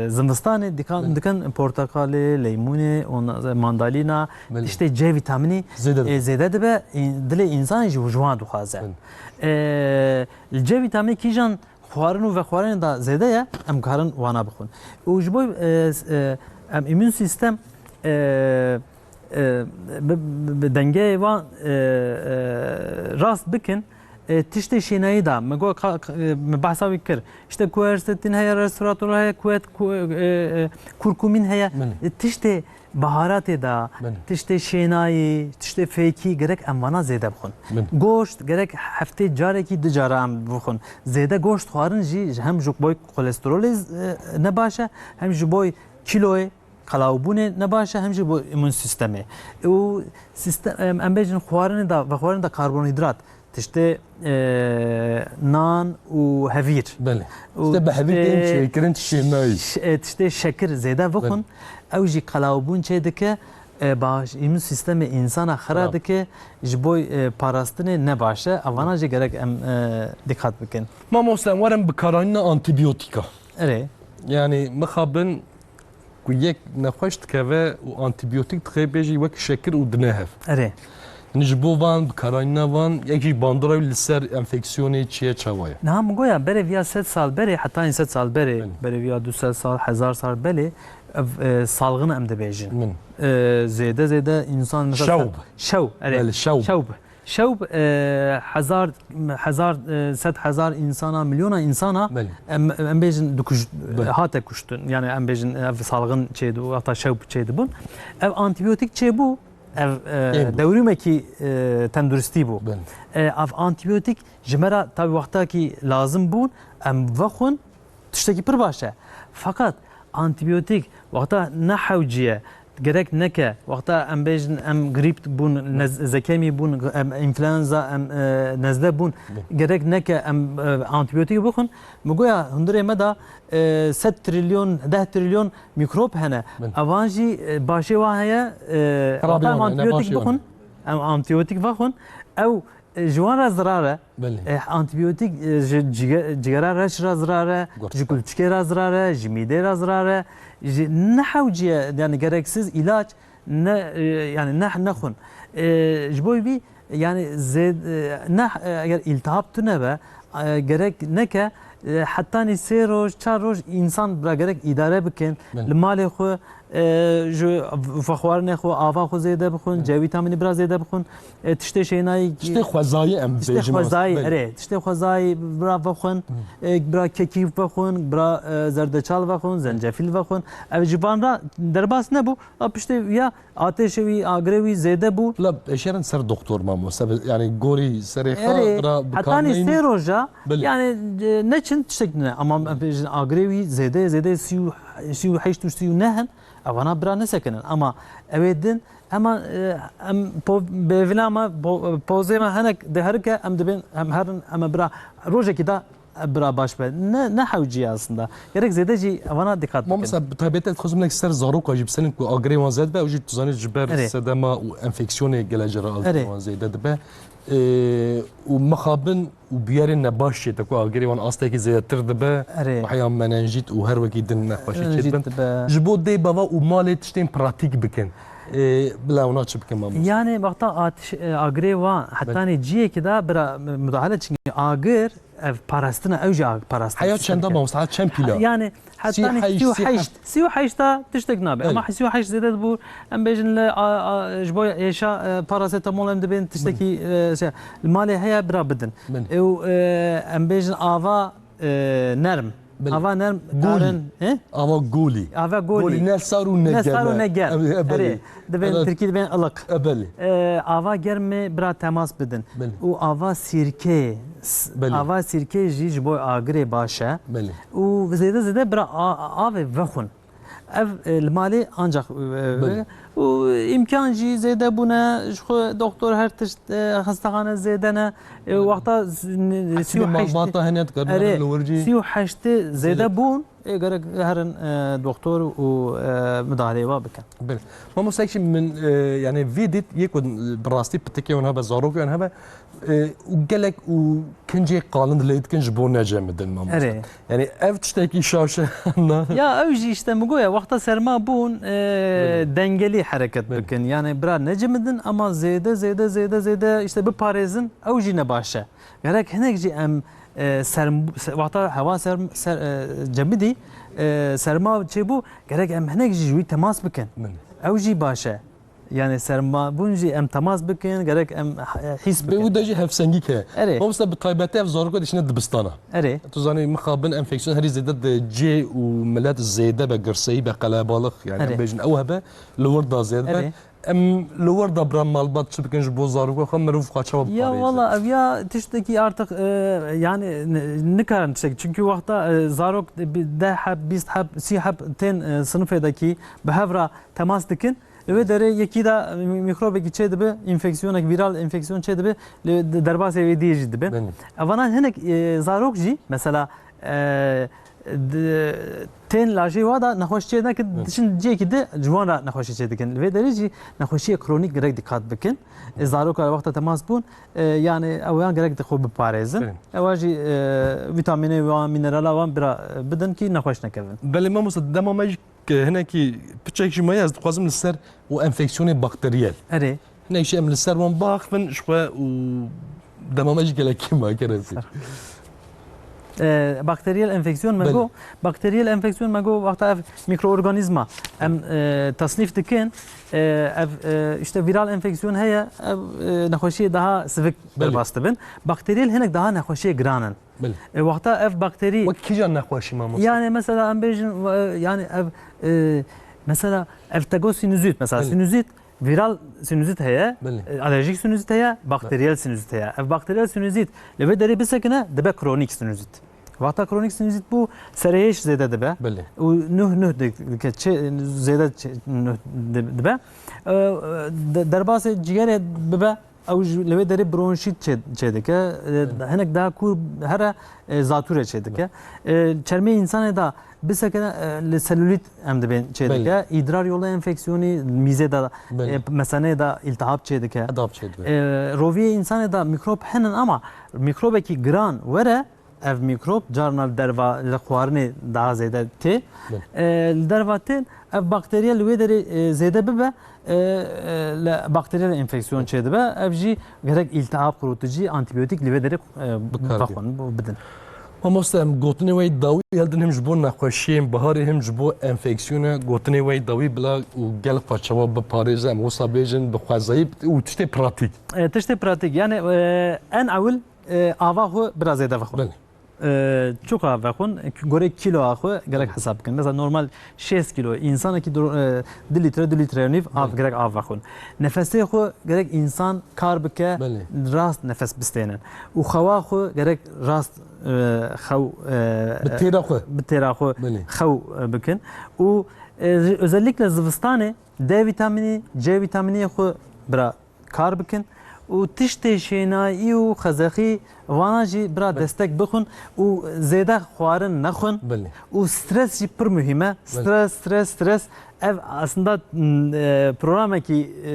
zivistanê dikan, Belê. dikin porteqalê, leymûnê, ona, mandalîna, Belê. tiştê C vitaminî, Zêde dibe. e, zêde dibe, in-, dilê însan jî ji wan dixwaze. Belê. E, li C vitaminî kîjan xwarin û vexwarinê de zêde ye, em karin wana bixwin. Û ji bo, e, s-, e, em îmûn sîstem, e, e, bi, bi, bi dengeyê wan, e, e, rast bikin, e, tiştê şênayî de, me got, ka-, ka-, e, me behsa wî kir. İşte kuersetin heye, resveratrol heye, kuet-, ku-, e, e, kurkumîn heye. Belê. E, tiştê baharatê de, Belê. tiştê şênayî, tiştê fêkî gerek em vana zêde bixwin. Belê. Goşt gerek heftê carekî du cara em bixwin. Zêde goşt xwarin jî hem ji bo kolesterolê, e, ne baş e, hem ji bo kîloyê, qelawbûnê ne baş e, hem jî bo îmûn sîstemê. Û sîste-, em, em bêjin xwarinê de, vexwarinê de karbonhîdrat, tiştê, e, nan û hevîr. Belê. Û Tiştê bi hevîr tê tên çêkirin, tiştê nayî. ş-, e, tiştê şekir zêde bixwin, Belê. ew jî qelawbûn çêdike, e, baş, îmûn sîstemê însana xira Xirab. dike, ji bo, e, parastinê ne baş e. Evana jî gerek em, e, dîqat bikin. Mamoste, em werin bi karanîna antîbiyotîka. Erê. Yani mixabin ku yek nexweş dikeve û antîbiyotik dixê bêjî wek şekir û dine hev. Erê. Yani ji bo van, bi karanîna van, yek jî bandora wî li ser enfeksiyonê çi ye, çawa ye? Niha min goya berê viya sed sal berê, hetanî sed sal berê, Belê. berê viya du sed sal, hezar sal berê, ev, e, salxin em dibêjin. Min. E, zêde zêde însan mesela Şewb. Şew, erê. Belê, şewb. Şewb. Şewb, e, hezar, hezar, e, sed hezar însana, milyona însana, Belê. em, em bêjin dikuj-, Belê. hate kuştin. Yani em bêjin ev salxin çêdibû, heta şewb çêdibûn. Ev antîbiyotik çêbû, ev, e, Êm bû. dewrûmekî, e, tenduristî bû. Belê. E, ev antîbiyotik ji me re tabi wextakî lazim bûn, em vexwin, tiştekî pir baş e. Feqet antîbiyotik wexta ne hewcî ye, gerek neke, wexta em bêjin em grîp bûn, nez-, zekemî bûn, em înfluenza, em, e, nezle bûn, Bê. gerek neke em, e, antîbiyotik bixwin. Min goya hundirê me de, e, sed trilyon, deh trilyon mîkrop hene. Bin. Evan jî, e, başê wan heye, e, Xirabê wexta em wan heye, ne antîbiyotik başê wan bixwin, heye. em antîbiyotik vexwin, ew E, ji wan re zirar e. Belê. E, antîbiyotik, e, ji cige-, cigera reş re zirar e, Guhertin. ji kulçikê re zirar e, ji mîdê re zirar e. Ji ne hewciye, yani gereksiz ilaç ne, e, yani ne, nexwin. E, ji bo vî, yani zê-, e, ne, e, eger îltihab tune be, e, gerek neke, e, hetanî sê roj, çar roj însan bira gerek îdare bikin. Belê. Li malê xwe, e, ji vexwarinê xwe, ava xwe zêde bixwin, Hı. C vîtamînî bira zêde bixwin, e, tiştê şênayî, Tiştê xwezayî em tiştê bêjin xwezayî, aslında. erê, tiştê xwezayî bira vexwin, Hı. e, bira kekî vexwin, bira, e, zerdeçal vexwin, zencefîl vexwin. Ev ji van re derbas nebû, a piştê ya atêşê wî, agirê wî zêde bû. La, eşerin ser doktor mamoste, yani gorî serê xwe Erê, bira hetanî bikarneyî. sê roja, Belê. yani, e, neçin tiştek ne, ama em bêjin agirê wî zêde, zêde sî û, sî û heşt û sî û neh in. Evana bira nesekinin. Ama ew ê din, hema, e, em po-, bêvina me, po-, pozê me hinek diherike, em dibên, em herin, em ê bira rojekî da, e, bira baş be. Ne, ne hewcî ye aslında. Gerek zêde jî evana dîqat bikin. Mamosta, bi taybet ez dixwazim hinek ser zaroka jî biselim ku agirê wan zêde be, ew jî tu zanî ji ber Erê. sedema û enfeksiyonê gelek cara agirê Erê. wan zêde dibe. E, û mixabin û bûyerên nebaş çêdibe, ku agirê wan astekî zêdetir dibe, Erê. meheya menenjît û her wekî din nexweşî Menenjît çêdibin. dibe. Ji bo dê bava û malê tiştên pratîk bikin. Ê, bila wana çi bikin mamoste? Yani wexta atiş, e, agirê wan hetanî ciyekî de bira mudahale, çünkü agir ev parastina, ew jî agir parastina. Heya çenda mamoste, heya çend pîla? Yani hetanî sî û heşt, sî û heşt, sî û heşt ta tiştek nabe. Belê. Ama sî û heşt zêde dibû, em bêjin li, a, a, ji bo êşa, e, parasetamol em dibên tiştekî, e, şey, li malê heye bira bidin. Belê. Ew, e, em bêjin ava e, nerm. Belê. Ava nerm. Golî. Karin, he? Ava golî. Ava golî. Golî, ne sar û ne germ. Ne sar û ne germ. E, e, belê. Erê, dibên, tirkî dibên ılık. E, belê. E, ava germê bira temas bidin. Belê. Û ava sîrkê, s-, belê, ava sîrkê jî ji bo agirê baş e. Belê. Û zêde zêde bira a-, a-, avê vexwin. Ev, e, li malê ancak, e, belê, û îmkan jî zêde bûne, ji xwe doktor her tişt, e, xestexane zêde ne. E, wexta z-, n-, sî û heşt, malbata hene dikarin, erê, li wir jî sî û heştê zêde bûn, ê gerek herin, e, doktor û, e, müdahaleya bikin. Belê. Mamoste, kî min, e, yani vê dît yê ku bi rastî pitikê wan hebe, zarokê wan hebe, e, û gelek û kincê qalin dilê dikin ji bo necemidin, mamoste. Erê. Yani ev tiştekî şaş e, na? Ya ew jî işte min goya wexta serma bûn, e, belê, dengelî hereket, belê, bikin. Yani bira necimidin ama zêde, zêde, zêde, zêde işte biparêzin, ew jî ne baş e. Gerek hinek jî em, e, serm-, se-, wexta hewa serm-, ser-, e, cemidî, e, serma çêbû, gerek em hinek jî ji wî temas bikin. Belê. Ew jî baş e. Yani sermabûn jî em temas bikin, gerek em h-, hîs bikin. Bê wî de jî hevsengî ke. Erê. Mamoste, bi taybetî ev zarokê dişine dibistana. Erê. Tu zanî mixabin enfeksiyon herî zêde di cê û milet zêde be, girseyî be, qelebalix, yani em, erê, bêjin ew hebe, li wir da zêde be. Erê. Em li wir da bira malbat çi bikin ji bo zarokê xwe, mirov xwe çawa biparêze? Ya wala ev ya tiştekî artık, e, yani n-, nikarin tiştek. Çünkü wexta, e, zarok bi deh heb, bîst heb, sî heb tên, e, sinifê de kî bi hev re temas dikin. Li wê derê yekî de mî-, mîkrobekî çêdibe, enfeksiyonek, vîral enfeksiyon çêdibe, li de-, derbasê wê dî jî dibe. Belê. Evana hinek, e, zarok jî, mesela, e, di-, tên lajê wa da nexweş çê nekin, belê, diçin ciyekî di ji wan re nexweşî çê dikin. Li vê derê jî nexweşiyê kronîk gerek dîqat bikin. E, zaroka wexta temas bûn, e, yani ew yan gerek di xwe biparêzin. Belê. Ewa jî, e, vîtamînê wan, mînerala wan bira, e, bidin kî nexweş nekevin. Belê mamoste, dema me jî Ke hinekî piçek jî maye, ez dixwazim li ser û enfeksiyonê bakteriyel. Erê. Hinek jî em li ser wan biaxivin, ji xwe û dema me jî gelekî ma, kerem kir. Ser. E, bakteriyel enfeksiyon me, belê, got, bakteriyel enfeksiyon me got, wexta ev mikroorganîzma em, belê, e, tasnîf dikin, e, ev, e, işte viral enfeksiyon heye, ev, e, nexweşiyê daha sivik, belê, derbas dibin. Bakteriyel hinek daha nexweşiyê giran in. Belê. E, wexta ev bakterî... Wek kîjan nexweşî, mamoste? Yani mesela em bêjin, e, yani ev, e, mesela ev tego sinüzit, mesela, belê, sinüzit, viral sinüzit heye, belê, e, alerjik sinüzit heye, bakteriyel sinüzit heye. Ev bakteriyel sinüzit li vê derê bisekine, dibe kronîk sinüzit. Wexta kronîk sinüzit bû, serehêş zêde dibe. Belê. Û nuh nuh di-, dike, çi, zêde çi, nuh di-, dibe. E, e, de-, derbasê cigerê bibe, ew ji, li wê derê bronşît çê, çêdike, e, hinek daha kûr here, e, zatûre çêdike. E, çermê însanê de bisekine, e, li selûlît em dibên çêdike. Belê. Îdrar yolu enfeksiyonî mîzê de, belê, e, meseneyê de îltihab çêdike. Îltihab çêdike. E, roviyê însanê de mîkrob hene ama mîkrobekî giran were, ev mîkrob carna li derva, li xwarinê daha zêde tê. Belê. E, li derva tên, ev bakteriye li wê derê, e, zêde bibe, e, e, li bakteriyel enfeksiyon çêdibe. Ev jî gerek îltihab qurutucî, antîbiyotik li wê derê, e, bixwin, bidin. Mamoste, em gotinê we yê dawî hildin, him ji bo nexweşiyên biharê, him ji bo enfeksiyonê, gotinê we yê dawî bila û gelek xwe çawa biparêze, em wisa bêjin, bi xwezayî û tiştê pratîk. E, tiştê pratîk, yani, e, en ewil, e, ava xwe bira zêde vexwe. Belê. E, çok av vexwin, gorê kîloya xwe gerek hesab bikin. Mesela normal şêst kîlo, însanekî dro-, e, du litre, du litre û nîv av, belê, gerek av vexwin. Nefesê xwe gerek însan kar bike, belê, rast nefes bistênin. Û xewa xwe gerek rast, e, xew, e, bi têra xwe, bi têra xwe, belê, xew, e, bikin. Û, e, özellikle zivistanê D vîtamînî, C vîtamînî xwe bira kar bikin û tiştê şênayî û xezexî vana jî bira, belê, destek bixwin û zêde xwarin nexwin. Belê. Û stres jî pir muhîm e. Belê. Stres, stres, stres, Ev aslında, m, e, programekî, e,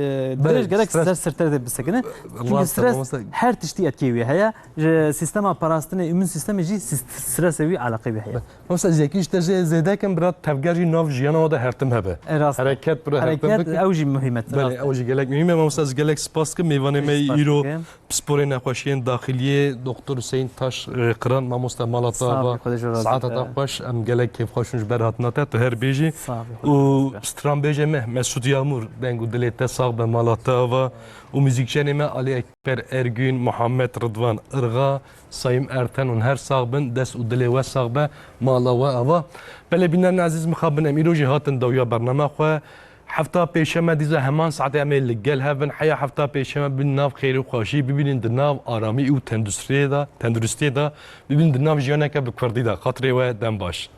dirêj gerek stres, ser sirtê bisekine. Çünkü stres her tiştî etkê wî heye. Ji sistema parastinê, îmûn sistemê jî sist-, stresê wî eleqê wî heye. Mamosta, ez yekî ji te jê zêde kim, bira tevger jî nav jiyana we de her tim hebe. E, rast e. Hereket bira her tim bike. Ew jî muhîm e. Belê, ew jî gelek muhîm e. Mamosta, ez gelek spas kim mêvanê me îro. Pisporê nexweşiyên daxiliyê Doktor Hüseyin Taş, e, Qiran, mamoste mala te ava. Saeta te xweş, em gelek kêfxweş in ji ber hatina te, tu her bêjî. Û stranbêjê me Mesut Yağmur, deng û dilê te sax be, mala te ava. Û muzîkjenê me Ali Ekber Ergün, Muhammed Rıdvan Irga, Sayım Erten hûn her sax bin, dest û dilê we sax be, mala we ava. Belê bînerên ezîz, mixabin em îro jî hatin dawiya bernama xwe. Hefta pêşeme dîza heman saetê em ê li gel hev bin. Heya hefta pêşeme bin nav xêr û xweşî, bibînin di nav aramî û tenduristiyê de, tenduristiyê de, bibînin di nav jiyaneke bi kurdî de. Xatirê we dem baş.